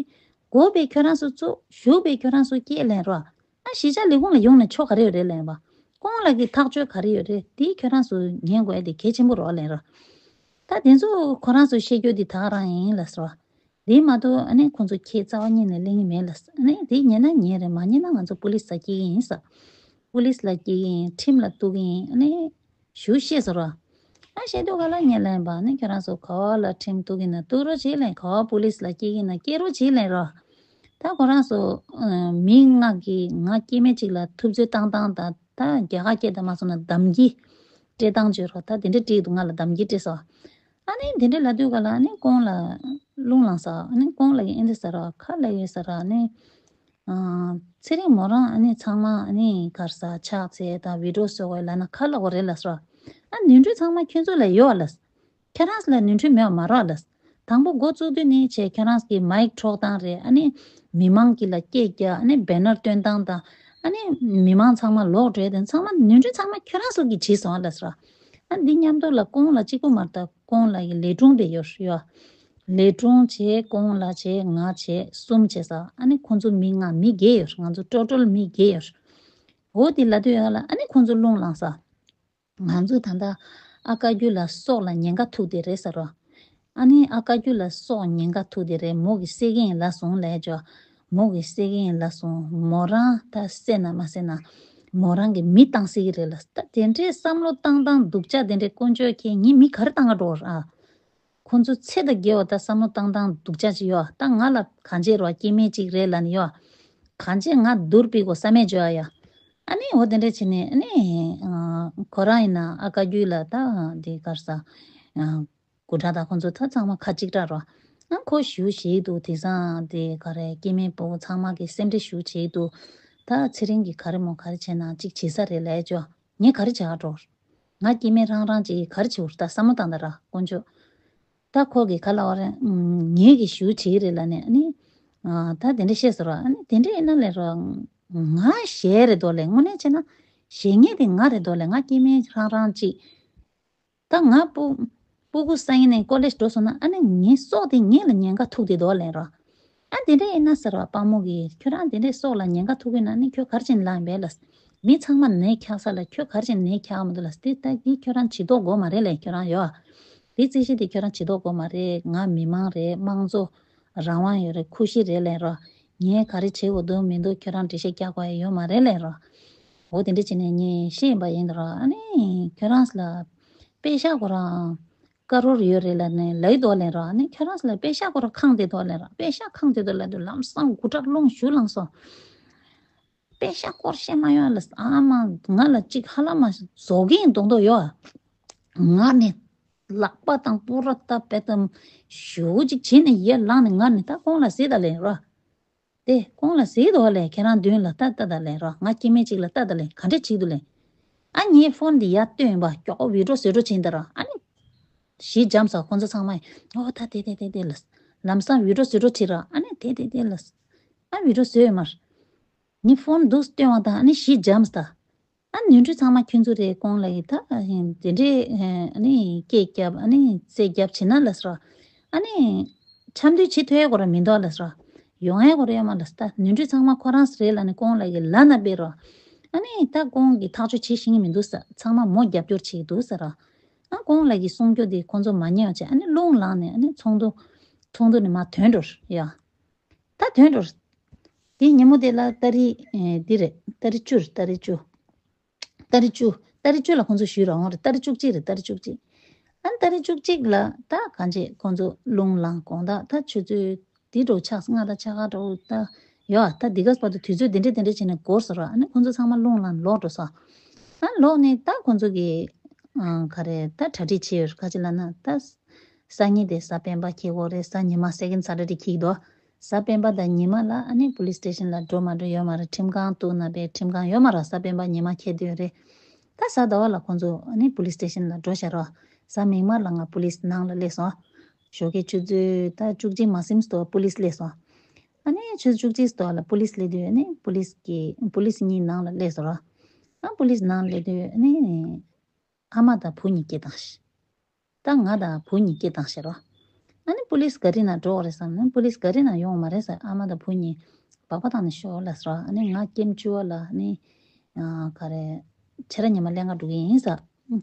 དགོས་པའི་ཁྱོད་རང་ཚོ་བཙུགས། ཞུགས་པའི་ཁྱོད་རང་ཚོ་སྐྱེལ་ལབ་ར། ཨ་གཞིས་ཆགས་ལས་ཁུངས་ལ་ཡོང་ནས་ཆོ་ག་རེ་ཡོད་རེད་ལབ་པ། ཁོང་ལ་གི་ཐག་གཅོད་ག་རེ་ཡོད་རེད་དེ་ཁྱོད་རང་ཚོ་ཉན་དགོས་ཡ་དེ་གལ་ཆེན་པོ་རོགས་ལབ་ར། ད་དེ་ཚོ་ཁོ་རང་ཚོ་བཤད་རྒྱུ་དེ་ད་ག་རང་ཡིན་ལབ་ཟེར་བ། དེ་མ་གཏོགས་ཨ་ནི་ཁོང་ཚོ་ཁྱེད་རྩ་བ་ཉིད་ནས་གླེང་གི་མེད་ལབ། ཨ་ནི་དེ་ཉན་ན་ཉན་རེད། མ་ཉན་ན་ང་ཚོ་པུ་ལིས་ལ་སྐྱེལ་གི་ཡིན་ཟེར། པུ་ལིས་ལ་སྐྱེལ་གི་ཡིན། ཁྲིམས་ལ་གཏུག་གི་ཡིན། ཨ་ནི་ཞུ་ཤེས་ཟེར་བ། ཨ་བཤད་དུས་ག་ལ་ངས་ལན་པ་ནི་ཁྱོད་རང་ཚོ་ག་བ་ལ་ཁྲིམས་གཏུག་གི་ན་གཏུག་རོགས་བྱེད་ལན། ག་བ་པུ་ལིས་ལ་སྐྱེལ་གི་ན་སྐྱེལ་རོགས་བྱེད་ལན་རོགས། ད་ཁོ་རང་ཚོ་ཨ་མི་ལྔ་གི་ང་སྐྱེ་དམན་གཅིག་ལ་ཐུབ་ཚོད་བཏང་སྟངས་དང་། ད་རྒྱ་གར་སྐད་དང་མ་སོང་ན་དམ་གྱི་སྤྲད་སྟངས་བརྗོད་རོགས། ད་དེ་འདྲ་སྤྲད་འདུག་ང་ལ་དམ་གྱི་སྤྲད་སོང་། ཨ་ནི་དེ་འདྲ་ལབ་དུས་ག་ལ་ཨ་ནི་ཁོང་ལ་རླུང་ལངས་ས། ཨ་ནི་ཁོང་ལ་ཨེ་འདྲ་ཟེར་ར་ཁ་ལ་ཡོད་ཟེར་ར་ཨ་ནི། ཚེ་རིང་མོ་རང་ཨ་ནི་ཚང་མ་ཨ་ནི་གར་ས་ཕྱག་འཚལ་དང་བི་ཌི་ཡོ་བཟོ་བའི་ལབ་ན་ཁ་ལ་འོ་རེད་ལབ་སོ། ཨ་ནི་ནོར་འཁྲུལ་ཚང་མ་ཁྱོད་ཚོ་ལ་ཡོད་ལབ། ཁྱོད་རང་ཚོ་ལ་ནོར་འཁྲུལ་མེད་པ་མ་རེད་ལབ། དང་པོ་འགོ་བཙུགས་དུས་ནས་བྱས་ཁྱོད་རང་ཚོ་གི་མའིག་འཕྲོག་སྟངས་རེད། ཨ་ནི་མི་མང་གི་ལ་སྐད་རྒྱག་ཨ་ནི་བེ་ནར་སྟོན་སྟངས་དང་། ཨ་ནི་མི་མང་ཚང་མ་ལོག་འགྲོ་དེ་ཚང་མ་ནོར་འཁྲུལ་ཚང་མ་ཁྱོད་རང་ཚོ་གིས་བྱས་སོང་ལབ་སོ། ཨ་འདི་མཉམ་དུ་ལ་ཁོང་ལ་གཅིག་པུ་མ་རེད་ད། ཁོང་ལ་ཡི་ལས་དྲུང་བས་ཡོད་ཡོད། ལས་དྲུང་བྱས་ཁོང་ལ་བྱས་ང་བྱས་གསུམ་བྱས་ས། ཨ་ནི་ཁོང་ཚོ་མི་ལྔ་མི་བརྒྱད་ཡོད། ང་ཚོ་ཊོ་ཊལ་མི་བརྒྱད་ཡོད། འོ་དེ་ལབ་དུས་ཡ་ལ་ཨ་ནི་ཁོང་ཚོ་རླུང་ལངས་ས། ང་ཚོ་ད་ལྟ་ཨ་བཀའ་བརྒྱུད་ལ་སྲོག་ལ་ཉེན་ཁ་ཐུག་དེ་རེད་ཟེར་རོ། ཨ་ནི་ཨ་ཀ་རྒྱུ་ལ་སྲོག་ཉེན་ཁ་ཐུག་དེ་རེད། མོ་གི་སྲེག་གིན་ལ་སོང་ལས་ཅོ། མོ་གི་སྲེག་གིན་ལ་སོང་། མོ་རང་ད་བསད་ན་མ་བསད་ན། མོ་རང་གི་མི་བཏང་སྲིད་ཀྱི་རེད་ལ། ད་དེ་འདྲའི་བསམ་བློ་བཏང་སྟངས་སྡུག་ཅག་དེ་འདྲའི་དཀོན་མཆོག་མཁྱེན། ངས་མི་ག་རེ་བཏང་ག་འགྲོ་ར། ཁོ་ཚོ་ཚེ་དང་འགལ་བ་ད་བསམ་བློ་བཏང་སྟངས་སྡུག་ཅག་ཅིག་ཡོད། ད་ང་ལ་གང་བྱེད་རོགས། སྐྱེ་དམན་ཅིག་རེད་ལ་ནི་ཡོད། གང་བྱེད་ང་སྡུར་ཕུད་དགོས་བསམ་མེད་བྱོས་ཨ་ཡ། ཨ་ནི་འོ་དེ་འདྲ་བྱས་ནས་ཨ་ནི་ཨ་ཁོ་རང་ཡིན་ན་ཨ་ཀ་རྒྱུད་ལ་ད་དེ་གར་ས་ཨ་སྐུ་དྲག་དང་ཁོ་ཚོ་ད་ཚང་མ་ཁ་གཅིག་གྲགས་རོ། ཨ་ཁོ་ཞུ་བྱེད་འདུག་དེང་སང་དེ་ག་རེ་སྐྱེ་དམན་ཕྲུ་གུ་ཚང་མ་གི་སེམས་ཁྲལ་ཞུ་བྱེད་འདུག་ད་ཚེ་རིང་གི་ག་རེ་མོ་ག་རེ་བྱས་ན་གཅིག་བྱེད་ས་རེད་ལས་ཅོ། ངས་ག་རེ་བྱེད་ག་འགྲོ། ང་སྐྱེ་དམན་རང་རང་ཅིག་ག་རེ་བྱེད་འུར་ད་བསམ་བློ་བཏང་ད་ར་དཀོན་མཆོག་ད་ཁོ་གི་ག་ལ་བ་རེད། ངེད་ཀྱི་ཞུ་བྱེད་རེད་ལ་ནས་ཨ་ནི། ད་དེ་འདྲ་བཤད་ཟེར་རོ། ཨ་ནི་དེ་འདྲ་ཡིན་ན་ལས་རོ། ང་ཞེ་རེད་དོ་ལས། དངོས་གནས་བྱས་ན་ཞེ་ངེས་དེ་ང་རེད་དོ་ལས། ང་སྐྱེ་དམན་རང་རང་ཅིག་ད་ང་སྤུ་སྤུ་གུ་ས་ཡིན་ནས་ཀོ་ལེཇ་འགྲོ་སོང་ན་ཨ་ནི་ངའི་སྲོག་དེ་ངེད་ལ་ཉེན་ཁ་ཐུག་དེ་དོ་ལས་རོ། ཨ་དེ་འདྲ་ཡིན་ན་ཟེར་བ་དཔའ་མོ་གིས་ཁྱོད་རང་དེ་འདྲའི་སྲོག་ལ་ཉེན་ཁ་ཐུག་གི་ན་ནི་ཁྱོད་ག་རེ་བྱས་ནས་ལངས་པས་ལ། མི་ཚང་མ་ནད་ཁྱག་ས་ལ་ཁྱོད་ག་རེ་བྱས་ནས་ནད་ཁྱག་མི་འདུག་ལ། དེ་ལྟ་གི་ཁྱོད་རང་བྱེད་དོགས་དགོས་མ་རེད་ལས། ཁྱོད་རང་ཡོད། དེ་རྩིས་གཞི་དེ་ཁྱོད་རང་བྱེད་དོགས་དགོས་མ་རེད། ང་མི་མང་རེད། དམངས་གཙོ་རང་དབང་ཡོད་རེད། ཁུ་ཤི་རེད་ལས་རོ། ངས་ག་རེ་བྱེད་དགོས་འདུག་མི་འདུག་ཁྱོད་རང་འགྲེལ་བཤད་རྒྱག་དགོས་ཡ་ཡོད་མ་རེད་ལས་རོ། འོ་དེ་འདྲ་བྱས་ནས་ངས་ཤེས་ཡིན་པ་ཡིན་ད་རོ། ཨ་ནི་ཁྱོད་རང་ལ་པེ་ཤག་ཁོ་རང་དཀར་རོར་ཡོད་རེད་ལ་ནས་ལའི་དོ་ལེན་རོ། ཨ་ནི་ཁྱོད་རང་ལ་པེ་ཤག་ཁོ་རང་ཁང་དེ་དོ་ལེན་རོ། པེ་ཤག་ཁང་དེ་དོ་ལེན་དུ་ལམ་སང་དགུ་ཁྲག་རླུང་ཞུ་ལངས་སོང་། པེ་ཤག་སྐོར་བཤད་མ་ཡོང་ལ། ཨ་མ་ང་ལ་གཅིག་ཧ་ལམ་མ་བཟོ་གིན་མདོག་མདོག་ཡོད། ང་ནི་ལག་པ་དང་པུ་ར་ཏ་པེ་ཏམ་ཞུ་གཅིག་བྱས་ནས་ཡར་ལངས་ནས་ང་ནི་ད་ཁོང་ལ་ཟེར་ད་ལེན་རོ། དེ་ཁོང་ལ་ཟེར་དོ་ལེ། ཁྱེད་རང་མདུན་ལ་ལྟ་ལྟ་ད་ལེ་རོ། ང་སྐྱེ་དམན་ཅིག་ལ་ལྟ་ད་ལེ། ག་འདྲ་བྱེད་འདུག་ལེ། ཨ་ངའི་ཕོན་འདི་ཡར་བཏོན་པ་ཀྱོག་བི་ཌིའོ་བཟོ་འགྲོ་ཕྱིན་ད་ར། ཨ་ནི་གཞི་འཇམ་ས་ཁོང་ཚོ་ཚང་མ་ཡིན། ཨོ་ད་དེ་དེ་དེ་དེ་ལ་ལམ་སང་བི་ཌིའོ་བཟོ་འགྲོ་ཕྱིན་ར། ཨ་ནི་དེ་དེ་དེ་ལ་ཨ་བི་ཌིའོ་བཟོས་ཡོད་མ་ར། ངའི་ཕོན་འདུག་བཏོན་བ་དང་ཨ་ནི་གཞི་འཇམ་ས། ཨ་ནི་ནོར་འཁྲུལ་ཚང་མ་ཁྱོད་ཚོ་རེད། ཁོང་ལ་ཡི་ད་དེ་འདྲས་ཨ་ནི་སྐད་རྒྱབ་ཨ་ནི་རྩེད་རྒྱབ་བྱེད་ན་ལ་སོ། ཨ་ནི་འཆམ་མཐུན་བྱེད་ཐུབ་ཡ་གོ་ར་མི་འདུག་ལ་སོ། ཡོང་ཡ་གོ་ར་ཡོད་མ་ལ་སོ། ད་ནོར་འཁྲུལ་ཚང་མ་ཁོ་རང་རེད་ལ་ནི་ཁོང་ལ་ཡི་ལ་ན་སྤེལ་རོ། ཨ་ནི་ད་ཁོང་གི་ཐག་གཅོད་བྱེད་ཤེས་ཀྱི་མི་འདུག་ས། ཚང་མ་མོ་རྒྱབ་སྐྱོར་བྱེད་ཀྱི་འདུག་ས་ར། ཨ་ཁོང་ལ་ཡི་གསུང་རྒྱུ་དེ་ཁོང་ཚོ་མ་ཉན་བྱས་ཨ་ནི་རླུང་ལངས་ནས་ཨ་ནི་ཚོགས་འདུ་ཚོགས་འདུ་ནས་མར་ཐོན་འགྲོ་ཡ། ད་ཐོན་འགྲོ། དེ་ཉིན་མོ་དེ་ལ་ཏ་རིག་ཨེ་འདི་རེད། ཏ་རིག་བཅུ་རེད། ཏ་རིག་བཅུ། ཏ་རིག་བཅུ། ཏ་རིག་བཅུ་ལ་ཁོང་ཚོ་ཞུས་ར་འོང་རེད། ཏ་རིག་བཅུ་གཅིག་རེད། ཏ་རིག་བཅུ་གཅིག་ཨ་ནི་ཏ་རིག་བཅུ་གཅིག་ལ་ད་གང་བྱེད་ཁོང་ཚོ་རླུང་ལངས་དགོང་དག་ད་ཆུ་ཚོད་འདི་འགྲོ་ཆགས་སྔ་ད་ཆ་ག་འགྲོ་ད་ཡོད་ད་འདི་ག་བར་དུ་དུས་ཚོད་འདི་འདྲ་འདི་འདྲ་བྱས་ནས་འགོར་སོང་ར། ཨ་ནི་ཁོང་ཚོ་ཚང་མ་རླུང་ལངས་ལོག་འགྲོ་སོང་། ཨ་ལོག་ནས་ད་ཁོང་ཚོ་གི་ཨ་ག་རེ་ད་གྲ་སྒྲིག་བྱས་ཡོད་རེད། ག་ཅི་ལབ་ན་ད། སང་ཉིན་དེ་གཟའ་སྤེན་པ་འཁེལ་གྱི་ཡོད་རེད། གཟའ་ཉི་མ་second Saturday འཁེལ་གྱི་འདུག་གཟའ་སྤེན་པ་དང་ཉི་མ་ལ་ཨ་ནི་police station ལ་འགྲོ་མ་འགྲོ་ཡོད་མ་རེད། ཁྲིམས་ཁང་གཏུག་ན་པའི་ཁྲིམས་ཁང་ཡོད་མ་རེད། གཟའ་སྤེན་པ་ཉི་མ་འཁེལ་དུས་རེད། ད་གཟའ་ཟླ་བ་ལ་ཁོང་ཚོ་ཨ་ནི་police station ལ་འགྲོ་བཞག་རོགས། གཟའ་མིག་དམར་ལ་ང་police ནང་ལ་སླེབས་སོང་། ཞོགས་ཀའི་ཆུ་ཚོད་ད་བཅུ་གཅིག་མ་ཟིན་སྟོ་police སླེབས་སོང་། ཨ་ནི་ཆུ་ཚོད་བཅུ་གཅིག་སྟོ་ལ་police སླེབས་དུས་ཨ་ནི་police གི་police གཉིས་ནང་ལ་སླེབས་སོང་རོགས། ཨ་police ནང་སླེབས་དུས་ཨ་ནི། ཨ་མ་དང་བུ་གཉིས་སྐད་བཏང་ཤག་ད་ང་དང་བུ་གཉིས་སྐད་བཏང་ཤག་རོ། ཨ་ནི་པུ་ལིས་ག་རི་ནང་འགྲོ་བ་རེད་བསམ་ནས་པུ་ལིས་ག་རི་ནང་ཡོང་བ་མ་རེད་ཟེར། ཨ་མ་དང་བུ་གཉིས་སྦག་སྦག་བཏང་ནས་ཤོག་ལབ་ཟེར་རོ། ཨ་ནི་ང་ཀེམ་བཅུ་བ་ལ་ཨ་ནི་ག་རེ་ཕྱི་དྲོ་ཉི་མ་ལྷན་ཁང་འགྲོ་གི་ཡིན་ཟེར།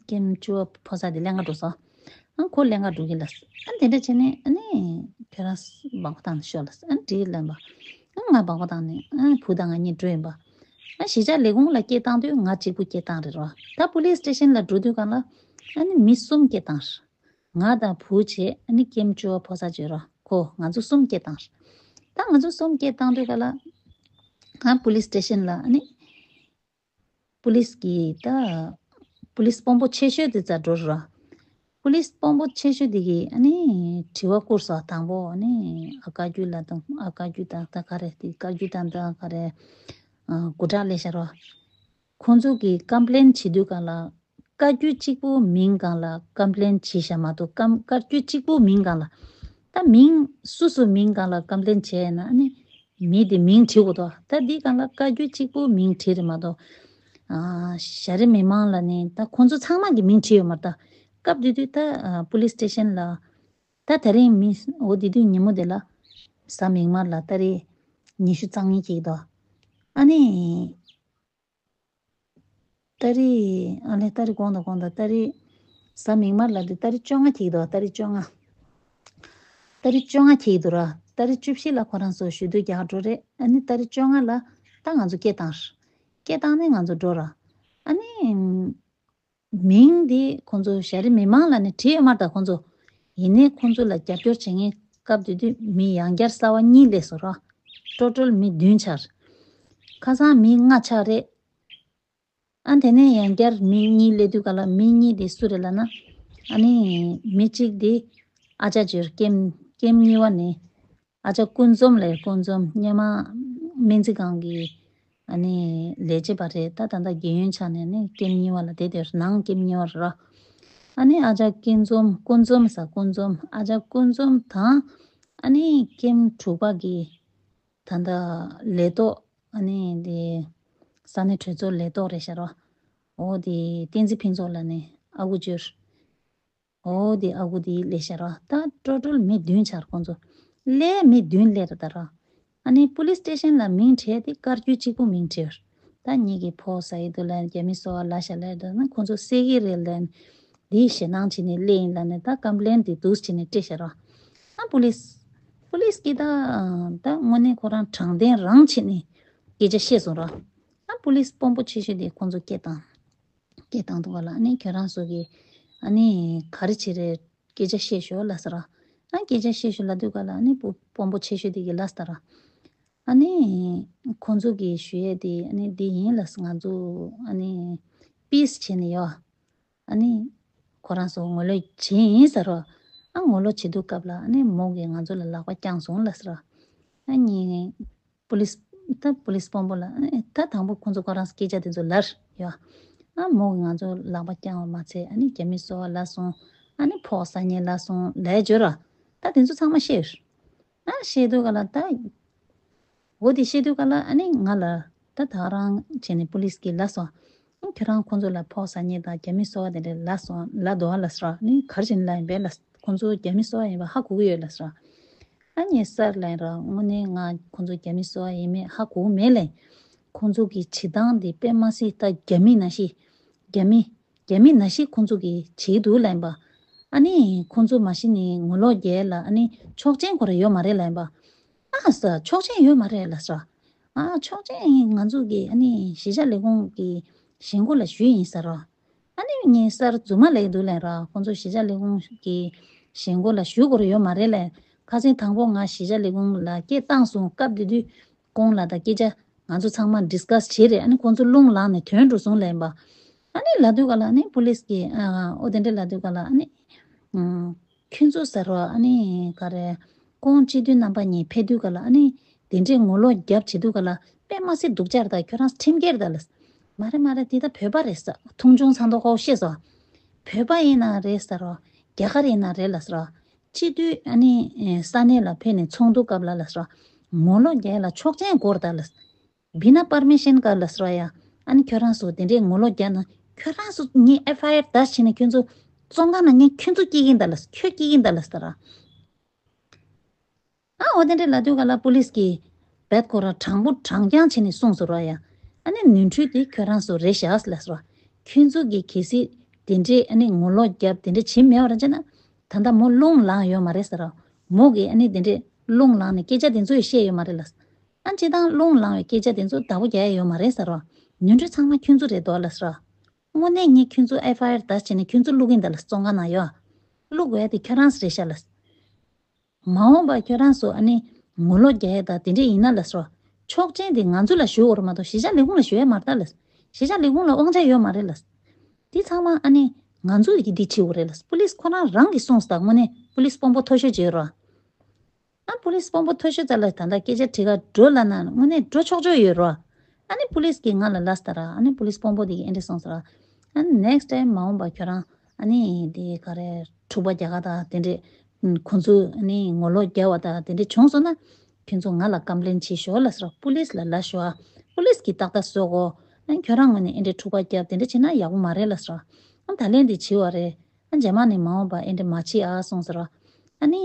ཀེམ་བཅུ་བ་ཕོ་གསར་དེ་ལྷན་ཁང་འགྲོ་སོང་། ཨ་ཁོ་ལྷན་ཁང་འགྲོ་གི་ལབ་ཟེར། ཨ་དེ་འདྲ་བྱས་ནས་ཨ་ནི་ཁྱོད་རང་སྦག་སྦག་བཏང་ནས་ཤོག་ལབ་ཟེར། ཨ་འགྲིག་ལབ་པ། ང་སྦག་སྦག་བཏང་ནས་ཨ་བུ་དང་ང་གཉིས་འགྲོ་ཡིན་པ། ཨ་གཞིས་ཆགས་ལས་ཁུངས་ལ་སྐད་བཏང་དུས་ང་གཅིག་པུ་སྐད་བཏང་རེད་རོ། ད་པུ་ལིས་སི་ཊེ་ཤན་ལ་འགྲོ་དུས་སྒང་ལ་ཨ་ནི་མི་གསུམ་སྐད་བཏང་རེད། ང་དང་བུ་བྱས་ཨ་ནི་ཀེམ་བཅུ་བ་ཕོ་གསར་བྱས་རོ། ཁོ་ང་ཚོ་གསུམ་སྐད་བཏང་རེད། ད་ང་ཚོ་གསུམ་སྐད་བཏང་དུས་སྒང་ལ་ཨ་པུ་ལིས་སི་ཊེ་ཤན་ལ་ཨ་ནི། པུ་ལིས་ཀྱིས་ད། པུ་ལིས་དཔོན་པོ་ཆེ་ཤོས་དེ་རྩར་འགྲོ་ར། པུ་ལིས་དཔོན་པོ་ཆེ་ཤོས་དེ་གིས་ཨ་ནི་དྲི་བ་བསྐུར་སོང་། དང་པོ་ཨ་ནི་ཨ་ཀ་རྒྱུད་ལ་དང་ཨ་ཀ་རྒྱུད་དང་ད་ག་རེ་དེ་ཀ་རྒྱུད་དང་ད་ག་རེ་ཨ་དགུ་དྲག་སླེབས་ཤག་ར། ཁོང་ཚོ་གིས་ཀམ་པི་ལེན་བྱེད་དུས་སྒང་ལ་ཀ་རྒྱུད་གཅིག་པུ་མིང་སྒང་ལ་ཀམ་པི་ལེན་བྱས་ཤག་མ་གཏོགས་ཀམ་ཀ་རྒྱུད་གཅིག་པུ་མིང་སྒང་ལ། ད་མིང་སོ་སོའི་མིང་སྒང་ལ་ཀམ་པི་ལེན་བྱས་ན་ཨ་ནི་མི་དེ་མིང་བྲིས་དགོས་དོ། ད་འདི་སྒང་ལ་བཀའ་བརྒྱུད་གཅིག་པུ་མིང་བྲིས་རེད་མ་གཏོགས། ཨ་ཞྭ་རི་མི་མང་ལ་ནི་ད་ཁོང་ཚོ་ཚང་མ་གི་མིང་བྲིས་ཡོད་མ་རེད། ད་སྐབས་དེ་དུས་ད་ཨ་པུ་ལིས་སི་ཊེ་ཤན་ལ་ད་དེ་རིང་མི་འོ་དེ་དུས་ཉིན་མོ་དེ་ལ་གཟའ་མིག་དམར་ལ་ཏ་རིག་ཉི་ཤུ་རྩ་གཉིས་འཁེལ་འདུག་ཨ་ནི། ཏ་རིག་ཨ་ལས་ཏ་རིག་དགོངས་དག་དགོངས་དག་ཏ་རིག་གཟའ་མིག་དམར་ལ་དེ་ཏ་རིག་བཅོ་ལྔ་འཁེལ་འདུག་ཏ་རིག་བཅོ་ལྔ། ཏ་རིག་བཅོ་ལྔ་འཁེལ་འདུག་ར། ཏ་རིག་བཅུ་བཞི་ལ་ཁོ་རང་ཚོ་ཞུ་གཏུག་རྒྱག་འགྲོ་རེད། ཨ་ནི་ཏ་རིག་བཅོ་ལྔ་ལ་ད་ང་ཚོ་སྐད་བཏང་། སྐད་བཏང་ནས་ང་ཚོ་འགྲོ་ར། ཨ་ནི་མིང་འདི་ཁོང་ཚོ་ཞྭ་རི་མི་མང་ལ་ནི་བྲིས་ཡོད་མ་རེད་ད་ཁོང་ཚོ། ཡིན་ནའི་ཁོང་ཚོ་ལ་རྒྱབ་སྐྱོར་བྱེད་མཁན་སྐབས་དེ་དུས་མི་ཡང་བསྐྱར་གསར་པ་གཉིས་སླེབས་སོང་ར། ཊོ་ཊལ་མི་བདུན་ཆགས། ཁ་སང་མི་ལྔ་ཆགས་རེད། ཨ་དེ་ནས་ཡང་བསྐྱར་མི་གཉིས་སླེབས་དུས་ག་ལ་མི་གཉིས་དེ་སུ་རེད་ལབ་ན། ཨ་ནི་མི་གཅིག་དེ་ཨ་ཅག་ཇོར་ཀེམ་ཀེམ་གཉིས་པ་ནས་ཨ་ཅག་ཀུན་འཛོམས་ལས་ཀུན་འཛོམས་སྔོན་མ་སྨན་རྩིས་ཁང་གི་ཨ་ནི་ལས་བྱེད་པ་རེད། ད་ད་ལྟ་རྒན་ཡོལ་ཆགས་ནས་ནི་ཀེམ་གཉིས་པ་ལ་བསྡད་དེ་ནང་ཀེམ་གཉིས་པ་རེད་ར། ཨ་ནི་ཨ་ཅག་ཀུན་འཛོམས་ཀུན་འཛོམས་ས་ཀུན་འཛོམས་ཨ་ཅག་ཀུན་འཛོམས་དང་ཨ་ནི་ཀེམ་དྲུག་པ་གི་ད་ལྟ་ལས་ཐོག་ཨ་ནི་དེ་ས་གནས་གྲོས་ཚོགས་ལས་ཐོག་རེད་ཤག་ར། འོ་དེ་བསྟན་འཛིན་ཕུན་ཚོགས་ལ་ནི་ཨ་ཁུ་ཇོར། འོ་དེ་ཨ་ཁུ་དེ་ལས་ཤག་ར། ད་ཊོ་ཊལ་མི་བདུན་ཆགས་ཁོང་ཚོ། ལས་མི་བདུན་སླེབས་ར་ད་ར། ཨ་ནི་པུ་ལིས་སི་ཊེ་ཤན་ལ་མིང་བྲིས་ཏེ་བཀའ་བརྒྱུད་གཅིག་པུ་མིང་བྲིས། ད་ངེད་ཀྱི་ཕོ་ཟ་ཡི་འདུག་ལ་རྒྱ་མི་སོ་བ་ལ་ཤ་ལ་འདུག་ན་ཁོང་ཚོ་བསད་ཀྱི་རེད་ལ། འདིའི་ཞེད་སྣང་བྱས་ནས་སླེབས་ཡིན་ལབ་ནས་ད་ཀམ་པི་ལེན་དེ་འདུག་བྱས་ནས་སྤྲད་ཤག་ར། ཨ་པུ་ལིས། པུ་ལིས་ཀྱིས་ད་ད་དངོས་གནས་ཁོ་རང་དྲང་བདེན་རང་བྱས་ནས་སྐད་ཆ་བཤད་སོང་ར། ཨ་པུ་ལིས་དཔོན་པོ་ཆེ་ཤོས་དེ་ཁོང་ཚོ་སྐད་བཏང་། སྐད་བཏང་འདུག་ག་ལ་ཨ་ནི་ཁྱོད་རང་ཚོ་གིས་ཨ་ནི་ག་རེ་བྱེད་རེད། སྐད་ཆ་བཤད་ཤོག་ལབ་ཟེར་ར། ཨ་སྐད་ཆ་བཤད་ཤོག་ལབ་དུས་ག་ལ་ཨ་ནི་པུ་དཔོན་པོ་ཆེ་ཤོས་དེ་གིས་ལབ་ཟེར་ར། ཨ་ནི་ཁོང་ཚོ་གིས་ཞུ་ཡས་དེ་ཨ་ནི་འདི་ཡིན་ལབ་ཟེར། ང་ཚོ་ཨ་ནི་པིས་བྱས་ནས་ཡོད། ཨ་ནི་ཁོ་རང་ཚོ་ངོ་ལོག་བྱས་ཡིན་ཟེར་རོ། ཨ་ངོ་ལོག་བྱེད་དུས་སྐབས་ལ་ཨ་ནི་མོ་གིས་ང་ཚོ་ལ་ལག་པ་བརྐྱངས་སོང་ལབ་ཟེར་ར། ཨ་ནི་པུ་ལིས་ད་པུ་ལིས་དཔོན་པོ་ལ་ཨ་ནི་ད་དང་པོ་ཁོང་ཚོ་ཁོ་རང་སྐད་ཆ་དེ་ཚོ་ལབ་ཡོད། ཨ་མོ་གིས་ང་ཚོ་ལག་པ་བརྐྱངས་པ་མ་ཚད་ཨ་ནི་རྒྱ་མི་སོ་བ་ལབ་སོང་། ཨ་ནི་ཕོ་ཟ་མཁན་ལབ་སོང་ལབ་བརྗོད་ར། ད་དེ་ཚོ་ཚང་མ་ཤེས་ཡོད། ཨ་བཤད་དུས་ག་ལ་ད། འོ་དེ་བཤད་དུས་ག་ལ་ཨ་ནི་ང་ལ་ད་ད་རང་བྱས་ནས་པུ་ལིས་ཀྱིས་ལབ་སོང་། ཨ་ཁྱོད་རང་ཁོང་ཚོ་ལ་ཕོ་ཟ་མཁན་དང་རྒྱ་མི་སོ་བ་དེ་འདྲ་ལབ་སོང་ལབ་འདུག་ཨ་ལབ་ཟེར་ར། ཨ་ནི་ག་རེ་བྱས་ནས་ལབ་ཡིན་པས་ལབ། ཁོང་ཚོ་རྒྱ་མི་སོ་བ་ཡིན་པ་ཧ་གོ་གི་ཡོད་ལབ་ཟེར་ར། ཨ་ངས་སར་ལབ་ཡིན་ར། དངོས་གནས་ང་ཁོང་ཚོ་རྒྱ་མི་སོ་བ་ཡིན་མེད་ཧ་གོ་གི་མེད་ལབ། ཁོང་ཚོ་གི་བྱེད་སྟངས་དེ་དཔེ་མ་སྲིད་ད་རྒྱ་མི་ནང་བཞིན། རྒྱ་མི། རྒྱ་མི་ནང་བཞིན་ཁོང་ཚོ་གིས་བྱེད་ཀྱི་འདུག་ལབ་ཡིན་པ། ཨ་ནི་ཁོང་ཚོ་མ་གཞི་ནས་ངོ་ལོག་རྒྱག་ལ་ཨ་ནི་ཆོག་མཆན་ཁོ་རང་ཡོད་མ་རེད་ལབ་ཡིན་པ། ཨ་ས་ཆོག་མཆན་ཡོད་མ་རེད་ལབ་ས། ཨ་ཆོག་མཆན་ང་ཚོ་གི་ཨ་ནི་གཞིས་ཆགས་ལས་ཁུངས་ཀྱི་གཞིས་འགོ་ལ་ཞུས་ཡིན་ཟེར་རོ། ཨ་ནི་ངས་སར་རྫུན་མ་ལབ་ཀྱི་འདུག་ལབ་ཡིན་ར། ཁོང་ཚོ་གཞིས་ཆགས་ལས་ཁུངས་ཀྱི་གཞིས་འགོ་ལ་ཞུ་དགོས་རེ་ཡོད་མ་རེད་ལབ། ཁ་སང་དང་པོ་ང་གཞིས་ཆགས་ལས་ཁུངས་ལ་སྐད་བཏང་སོང་། སྐབས་དེ་དུས་ཁོང་ལ་ད་སྐད་ཆ་ང་ཚོ་ཚང་མ་ཌིས་ཀ་སི་བྱས་རེད། ཨ་ནི་ཁོང་ཚོ་རླུང་ལངས་ནས་ཐོན་འགྲོ་སོང་ལབ་ཡིན་པ། ཨ་ནི་ལབ་དུས་ག་ལ་ཨ་ནི་པུ་ལིས་ཀྱིས་ཨ་ཨོ་དེ་འདྲ་ལབ་དུས་ག་ལ་ཨ་ནི་ཨ་ཁྱོད་ཚོ་ཟེར་རོ། ཨ་ནི་ག་རེ་ཁོང་སྤྱི་འཐུས་རྣམ་པ་གཉིས་ཕེབས་དུས་ག་ལ་ཨ་ནི་དེ་འདྲའི་ངོ་ལོག་རྒྱབ་བྱེད་དུས་ག་ལ་དཔེ་མ་སྲིད་སྡུག་ཅག་རེད། ད་ཁྱོད་རང་ཁྲིམས་འགལ་རེད་ད་ལབ། མ་རེད་མ་རེད། འདི་ད་བོད་པ་རེད་ས། མཐོང་ཆུང་ཚང་མདོག་ཁ་པོ་བཤད་སོང་། བོད་པ་ཡིན་ན་རེད་ཟེར་རོ། རྒྱ་གར་ཡིན་ན་རེད་ལབ་ཟེར་རོ། སྤྱི་འཐུས་ཨ་ནི་ས་གནས་ལ་ཕེབས་ནས་ཚོགས་འདུ་སྐབས་ལ་ལབ་ཟེར་རོ། ངོ་ལོག་རྒྱག་ལ་ཆོག་མཆན་དགོས་རེད་ད་ལབ། བི་ན་པར་མི་ཤན་ག་ལབ་ཟེར་རོ་ཡ། ཨ་ནི་ཁྱོད་རང་ཚོ་དེ་འདྲའི་ངོ་ལོག་རྒྱག་ན་ཁྱོད་རང་ཚོ་ངས་ཨེཕ་ཨའི་ཨར་ད་བྱས་ནས་ཁྱོད་ཚོ་བཙོན་ཁང་ནང་ངས་ཁྱོད་ཚོ་སྐྱེལ་གྱིན་ད་ལབ། ཁྱོད་སྐྱེལ་གྱིན་ད་ལབ་ཟེར་རོ། ཨ་འོ་དེ་འདྲ་ལབ་དུས་ག་ལ་པུ་ལིས་ཀྱིས་བད་ཁོ་ར་དྲང་པོ་དྲང་རྐྱང་བྱས་ནས་གསུངས་སོང་ར་ཡ། ཨ་ནི་ནོར་འཁྲུལ་དེ་ཁྱོད་རང་ཚོ་རེད་ཤག་ལབ་སོང་ར། ཁྱོད་ཚོ་གིས་གལ་སྲིད་དེ་འདྲས་ཨ་ནི་ངོ་ལོག་རྒྱབ་དེ་འདྲས་བྱེད་མེད་པ་ར་བྱས་ན། ད་ལྟ་མོ་རླུང་ལངས་ཡོད་མ་རེད་ཟེར་ར། མོ་གིས་ཨ་ནི་དེ་འདྲས་རླུང་ལངས་ནས་སྐད་ཆ་དེ་ཚོ་ཡང་བཤད་ཡོད་མ་རེད་ལབ། ཨ་སྤྱིར་བཏང་རླུང་ལངས་པའི་སྐད་ཆ་དེ་ཚོ་བདག་པོ་རྒྱག་ཡ་ཡོད་མ་རེད་ཟེར་ར། ནོར་འཁྲུལ་ཚང་མ་ཁྱོད་ཚོ་རེད་འདུག་ལབ་སོང་ར། དངོས་གནས་ངས་ཁྱོད་ཚོ་ཨེཕ་ཨའི་ཨར་ད་བྱས་ནས་ཁྱོད་ཚོ་བླུག་གིན་ད་ལབ། བཙོན་ཁང་ནང་ཡོད། བླུག་དགོས་ཡ་དེ་ཁྱོད་རང་ཚོ་རེད་ཤག་ལབ། མ་འོངས་པ་ཁྱོད་རང་ཚོ་ཨ་ནི་ངོ་ལོག་རྒྱག་ཡ་ད་དེ་འདྲས་ཡིན་ན་ལབ་སོང་། ཆོག་མཆན་དེ་ང་ཚོ་ལ་ཞུ་དགོས་རེད་མ་གཏོགས་གཞིས་ཆགས་ལས་ཁུངས་ལ་ཞུ་ཡ་མ་རེད་ད་ལབ། གཞིས་ཆགས་ལས་ཁུངས་ལ་དབང་ཆ་ཡོད་མ་རེད་ལབ། དེ་ཚང་མ་ཨ་ནི་ང་ཚོ་གིས་འདི་བྱེད་དགོས་རེད་ལབ། པུ་ལིས་ཁོ་རང་རང་གིས་གསུངས་སོང་། དངོས་གནས་པུ་ལིས་དཔོན་པོ་མཐོ་ཤོས་བྱེད་རོགས། ཨ་པུ་ལིས་དཔོན་པོ་མཐོ་ཤོས་རྩ་ལ་ད་ལྟ་སྐད་ཆ་དྲི་ག་འགྲོ་ལབ་ན་དངོས་གནས་འགྲོ་ཆོག་ཆོག་ཡོད་རོགས། ཨ་ནི་པུ་ལིས་ཀྱིས་ང་ལ་ལབ་སོང་ར། ཨ་ནི་པུ་ལིས་དཔོན་པོ་དེ་གིས་ཨེ་འདྲས་གསུངས་སོང་ར། ཨ་ནི་ནེག་སི་ཊའིམ་མ་འོངས་པ་ཁྱོད་རང་ཨ་ནི་དེ་ག་རེ་འཁྲུག་པ་རྒྱག་ག་ད་དེ་འདྲས་ཁོང་ཚོ་ཨ་ནི་ངོ་ལོག་རྒྱག་པ་ད་དེ་འདྲས་བྱུང་སོང་ན་ཁྱོད་ཚོ་ང་ལ་ཀམ་པི་ལེན་བྱེད་ཤོག་ལབ་སོང་ར། པུ་ལིས་ལ་ལབ་ཤོག་ཨ། པུ་ལིས་ཀྱིས་ཏག་ཏག་བཟོ་གོ། ཨ་ནི་ཁྱོད་རང་ངོས་ནས་ཨེ་འདྲས་འཁྲུག་པ་རྒྱབ་དེ་འདྲས་བྱས་ན་ཡག་པོ་མ་རེད་ལབ་སོང་ར། ཨ་ད་ལན་དེ་བྱས་པ་རེད། ཨ་རྗེས་མ་ནས་མ་འོངས་པ་ཨེ་འདྲས་མ་བྱེད་ཨ་གསུངས་སོང་ར། ཨ་ནི།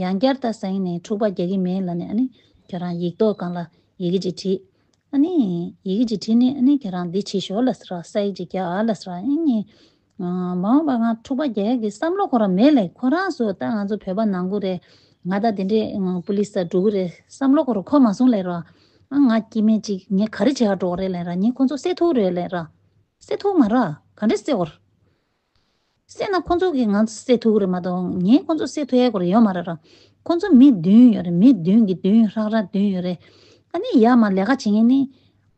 ཡང་བསྐྱར་ད་སང་ཉིན་ནས་འཁྲུག་པ་རྒྱག་གི་མེད་ལབ་ནས་ཨ་ནི་ཁྱོད་རང་ཡིག་ཐོག་སྒང་ལ་ཡི་གེ་ཅིག་བྲིས། ཨ་ནི། ཡི་གེ་ཅིག་བྲིས་ནས་ཨ་ནི་ཁྱོད་རང་འདི་བྱེད་ཤོག་ལབ་སོང་ར། ས་ཡིག་ཅིག་རྒྱག་ཨ་ལབ་སོང་ར། ཨ་ནི། མ་འོངས་པ་ང་འཁྲུག་པ་རྒྱག་ཡག་གི་བསམ་བློ་ཁོ་རང་མེད་ལས། ཁོ་རང་ཚོ་ད་ང་ཚོ་བོད་པ་ནང་ཁུལ་རེད། ང་ད་དེ་འདྲས་པུ་ལིས་ལ་འགྲོ་གི་རེད་བསམ་བློ་ཁོ་རང་འཁོར་མ་སོང་ལས་ར། ང་སྐྱེ་དམན་ཅིག་ངས་ག་རེ་བྱེད་ག་འགྲོ་གི་རེད་ལས་ར། ངས་ཁོ་ཚོ་བསད་ཐུབ་རེད་ལས་ར། བསད་ཐུབ་མ་ར། ག་འདྲས་བསད་འོར། བསད་ན་ཁོ་ཚོ་གིས་ང་ཚོ་བསད་ཐུབ་ཀྱི་རེད་མ་གཏོགས་ངས་ཁོ་ཚོ་བསད་ཐུབ་ཡ་སྐོར་ཡོད་མ་རེད་ར། ཁོ་ཚོ་མི་བདུན་ཡོད་རེད། མི་བདུན་གྱི་བདུན་ཧྲག་ཧྲག་བདུན་ཡོད་རེད། ཨ་ནི་ཡར་མར་ལས་ཀ་བྱེད་མཁན་ནི།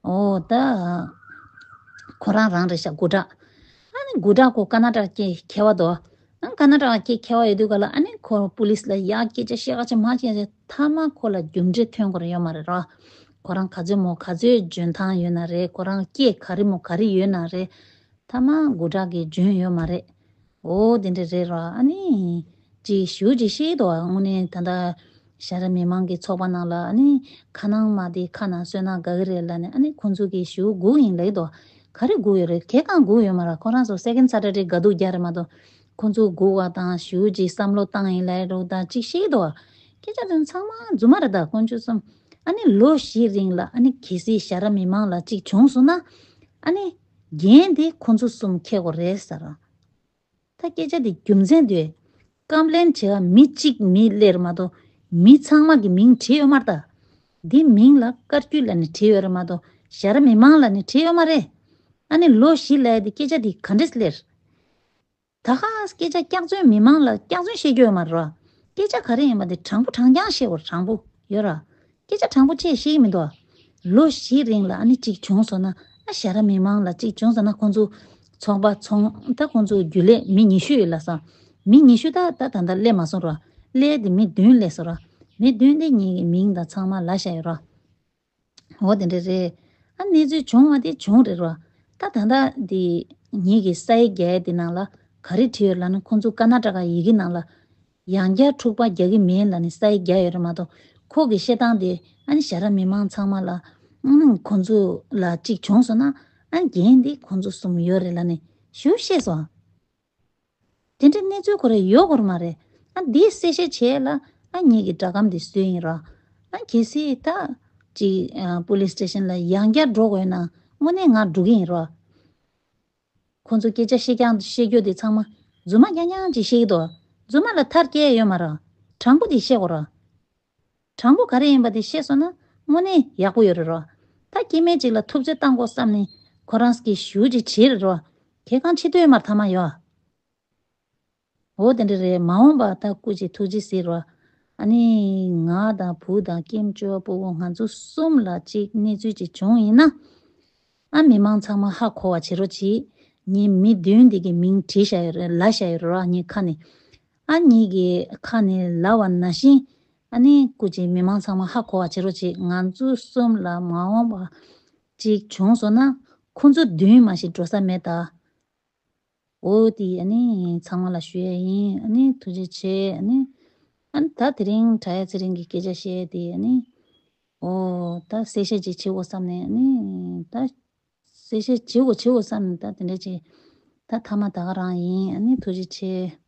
ཨོ་ད། ཁོ་རང་རང་རེད་ཤག་སྒོ་བྲག་ཨ་ནི་སྒོ་བྲག་ཁོ་ཀར་ན་ཊ་ཀའི་མཁས་པ་དོ། ཨ་ཀར་ན་ཊ་ཀའི་མཁས་པ་ཡོད་དུས་ག་ལ་ཨ་ནི་ཁོ་པུ་ལིས་ལ་ཡར་སྐད་ཆ་བཤད་ག་ཅིག་མར་སྐད་ཆ་མཐའ་མ་ཁོ་ལ་རྒྱུ་འབྲས་ཐོན་དགོས་རེད་ཡོད་མ་རེད་ར། ཁོ་རང་ག་ཚོད་མོ་ག་ཚོད་འཇོན་ཐང་ཡོད་ན་རེད། ཁོ་རང་སྐད་ག་རེ་མོ་ག་རེ་ཡོད་ན་རེད། མཐའ་མ་སྒོ་བྲག་གིས་འཇོན་ཡོད་མ་རེད། འོ་དེ་འདྲ་རེད་ར། ཨ་ནི། ཅིག་ཞུ་ཅིག་བཤད་འདུག་དངོས་གནས་ད་ལྟ་ཞྭ་ར་མི་མང་གི་ཚོགས་པ་ནང་ལ་ཨ་ནི་ཁ་ནང་མ་དེ་ཁ་ནང་བསོད་ནམས་དགའ་གི་རེད་ལབ་ནས་ཨ་ནི་ཁོང་ཚོ་གིས་ཞུ་སྒུག་ཡིན་ལབ་འདུག་ག་རེ་སྒུག་ཡོད་རེད། གང་གང་སྒུག་ཡོད་མ་རེད། ཁོ་རང་ཚོ་སེ་ཀེན་ཌ་སེ་ཊར་ཌེ་དགའ་སྡུག་རྒྱག་རེད་མ་གཏོགས་ཁོང་ཚོ་སྒུག་པ་དང་ཞུ་ཅིག་བསམ་བློ་བཏང་ཡིན་ལབ་འདུག་ད་ཅིག་བཤད་འདུག་སྐད་ཆ་དེ་ཚང་མ་རྫུན་མ་རེད། ད་དཀོན་མཆོག་གསུམ། ཨ་ནི་ལོ་བཞི་རིང་ལ་ཨ་ནི་གལ་སྲིད་ཞྭ་ར་མི་མང་ལ་ཅིག་བྱུང་སོང་ན་ཨ་ནི་འགན་དེ་ཁོང་ཚོ་གསུམ་འཁྱེར་དགོས་རེད་ཟེར། ད་སྐད་ཆ་འདི་རྒྱུ་མཚན་དེ། ཀམ་པི་ལེན་བྱེད་པ་མི་གཅིག་མི་སླེབས་མ་གཏོགས་མི་ཚང་མ་གི་མིང་བྲིས་ཡོད་མ་རེད་ད། འདི་མིང་ལ་བཀའ་བརྒྱུད་ལབ་ནས་བྲིས་ཡོད་རེད་མ་གཏོགས་ཞྭ་ར་མི་མང་ལབ་ནས་བྲིས་ཡོད་མ་རེད། ཨ་ནི་ལོ་བཞི་ལབ་ཡ་འདི་སྐད་ཆ་འདི་ག་འདྲས་སླེབས། ད་ག་སྐད་ཆ་སྐྱག་རྫུན་མི་མང་ལ་སྐྱག་རྫུན་བཤད་རྒྱུ་ཡོད་མ་རེད་ར། སྐད་ཆ་ག་རེ་ཡིན་པ་དེ་དྲང་པོ་དྲང་རྐྱང་བཤད་དགོས་རེད། དྲང་པོ་ཡོད་ར། སྐད་ཆ་དྲང་པོ་བྱས་བཤད་ཀྱི་མི་འདུག་ཨ། ལོ་བཞིའི་རིང་ལ་ཨ་ནི་གཅིག་བྱུང་སོང་ན་ཨ་ཞྭ་ར་མི་མང་ལ་གཅིག་བྱུང་སོང་ན་ཁོང་ཚོ་ཚོང་པ་ཚོང་ད་ཁོང་ཚོ་རྒྱུན་ལས་མི་ཉི་ཤུ་ཡོད་ལབ་སོང་། མི་ཉི་ཤུ་ད་ད་ད་ལྟ་སླེབས་མ་སོང་ར། སླེབས་དེ་མི་བདུན་སླེབས་སོང་ར། མི་བདུན་དེ་ངེད་ཀྱི་མིང་དང་ཚང་མ་ལབ་བཞག་ཡོད་ར། འོ་དེ་འདྲ་རེད། ཨ་གནས་ཚུལ་བྱུང་བ་དེ་བྱུང་རེད་རོ། ད་ད་ལྟ་དེ་ངེད་ཀྱི་ས་ཡིག་རྒྱག་ཡས་དེ་ནང་ལ་ག་རེ་བྲིས་ཡོད་ལབ་ན་ཁོང་ཚོ་ཀར་ན་ཊ་ཀ་ཡི་གེ་ནང་ལ་ཡང་བསྐྱར་འཁྲུག་པ་རྒྱག་གི་མེད་ལབ་ནས་ས་ཡིག་རྒྱག་ཡོད་རེད་མ་གཏོགས་ཁོ་གི་བཤད་སྟངས་དེ་ཨ་ནི་ཞྭ་ར་མི་མང་ཚང་མ་ལ་ཨ་ཁོང་ཚོ་ལ་གཅིག་བྱུང་སོང་ན་ཨ་འགན་དེ་ཁོང་ཚོ་གསུམ་ཡོད་རེད་ལབ་ནས་ཞུ་བཤད་སོང་། དེ་འདྲའི་གནས་ཚུལ་ཁོ་རང་ཡོད་སྐོར་མ་རེད། ཨ་འདིའི་གསལ་བཤད་བྱས་ལ་ཨ་ངེད་ཀྱི་སྒྲ་སྒམ་འདི་བཟོས་ཡིན་རོ། ཨ་གལ་སྲིད་ད་ཅིག་པུ་ལིས་སི་ཊེ་ཤན་ལ་ཡང་བསྐྱར་འགྲོ་དགོས་ན་དངོས་གནས་ང་འགྲོ་གི་ཡིན་རོ། ཁོང་ཚོ་སྐད་ཆ་བཤད་རྐྱང་བཤད་རྒྱུ་དེ་ཚང་མ་རྫུན་མ་རྐྱང་རྐྱང་ཅིག་བཤད་ཀྱི་འདུག་རྫུན་མ་ལ་མཐར་སྐྱེལ་ཡོད་མ་རེད། དྲང་པོ་དེ་བཤད་དགོས་རོ། དྲང་པོ་ག་རེ་ཡིན་པ་དེ་ཤེས་སོང་ན་དངོས་གནས་ཡག་པོ་ཡོད་རེད་རོ། ད་སྐྱེ་དམན་ཅིག་ལ་ཐུབ་ཚོད་བཏང་དགོས་བསམ་ནས་ཁོ་རང་གིས་ཞུ་ཅིག་བྱེད་རེད་རོ། གལ་གང་ཆེ་དོན་མར་ཐ་མ་ཡོད། འོ་དེ་འདྲ་རེད། མ་འོངས་པ་ད་སྐུ་མཁྱེན་ཐུགས་རྗེ་གཟིགས་རོ། ཨ་ནི་ང་དང་བུ་དང་སྐྱེམ་ཅོ་སྤོ་བོ་ང་ཚོ་གསུམ་ལ་ཅིག་གནས་ཚུལ་ཅིག་བྱུང་ཡིན་ན། ཨ་མི་མང་ཚང་མ་ཧ་གོ་བ་བྱེད་རོགས་གྱིས། ངས་མི་བདུན་འདི་གི་མིང་བྲིས་བཞག་ཡོད་རེད་ལབ་བཞག་ཡོད་རེད་ར་ངའི་ཁ་ནས། ཨ་ངེད་ཀྱི་ཁ་ནས་ལབ་པ་ནང་བཞིན། ཨ་ནི་སྐུ་མཁྱེན་མི་མང་ཚང་མ་ཧ་གོ་བ་བྱེད་རོགས་བྱེད། ང་ཚོ་གསུམ་ལ་མ་འོངས་པ་ཅིག་བྱུང་སོང་ན་ཁོ་ཚོ་བདུན་མ་ཞིག་འགྲོ་ས་མེད་ད། འོ་དེ་ཨ་ནི་ཚང་མ་ལ་ཞུ་ཡ་ཡིན། ཨ་ནི་ཐུགས་རྗེ་ཆེ། ཨ་ནི་ཨ་ནི་ད་དེ་རིང་དྲ་ཡ་ཚེ་རིང་གི་སྐད་ཆ་བཤད་དེ་ཨ་ནི་འོ་ད་གསལ་བཤད་ཅིག་བྱེད་དགོས་བསམ་ནས་ཨ་ནི་ད། གསལ་བཤད་བྱེད་དགོས་བྱེད་དགོས་བསམ་ནས་ད་དེ་འདྲ་ཅིག་ད་ཐ་མ་ད་ག་རང་ཡིན། ཨ་ནི་ཐུགས་རྗེ་ཆེ།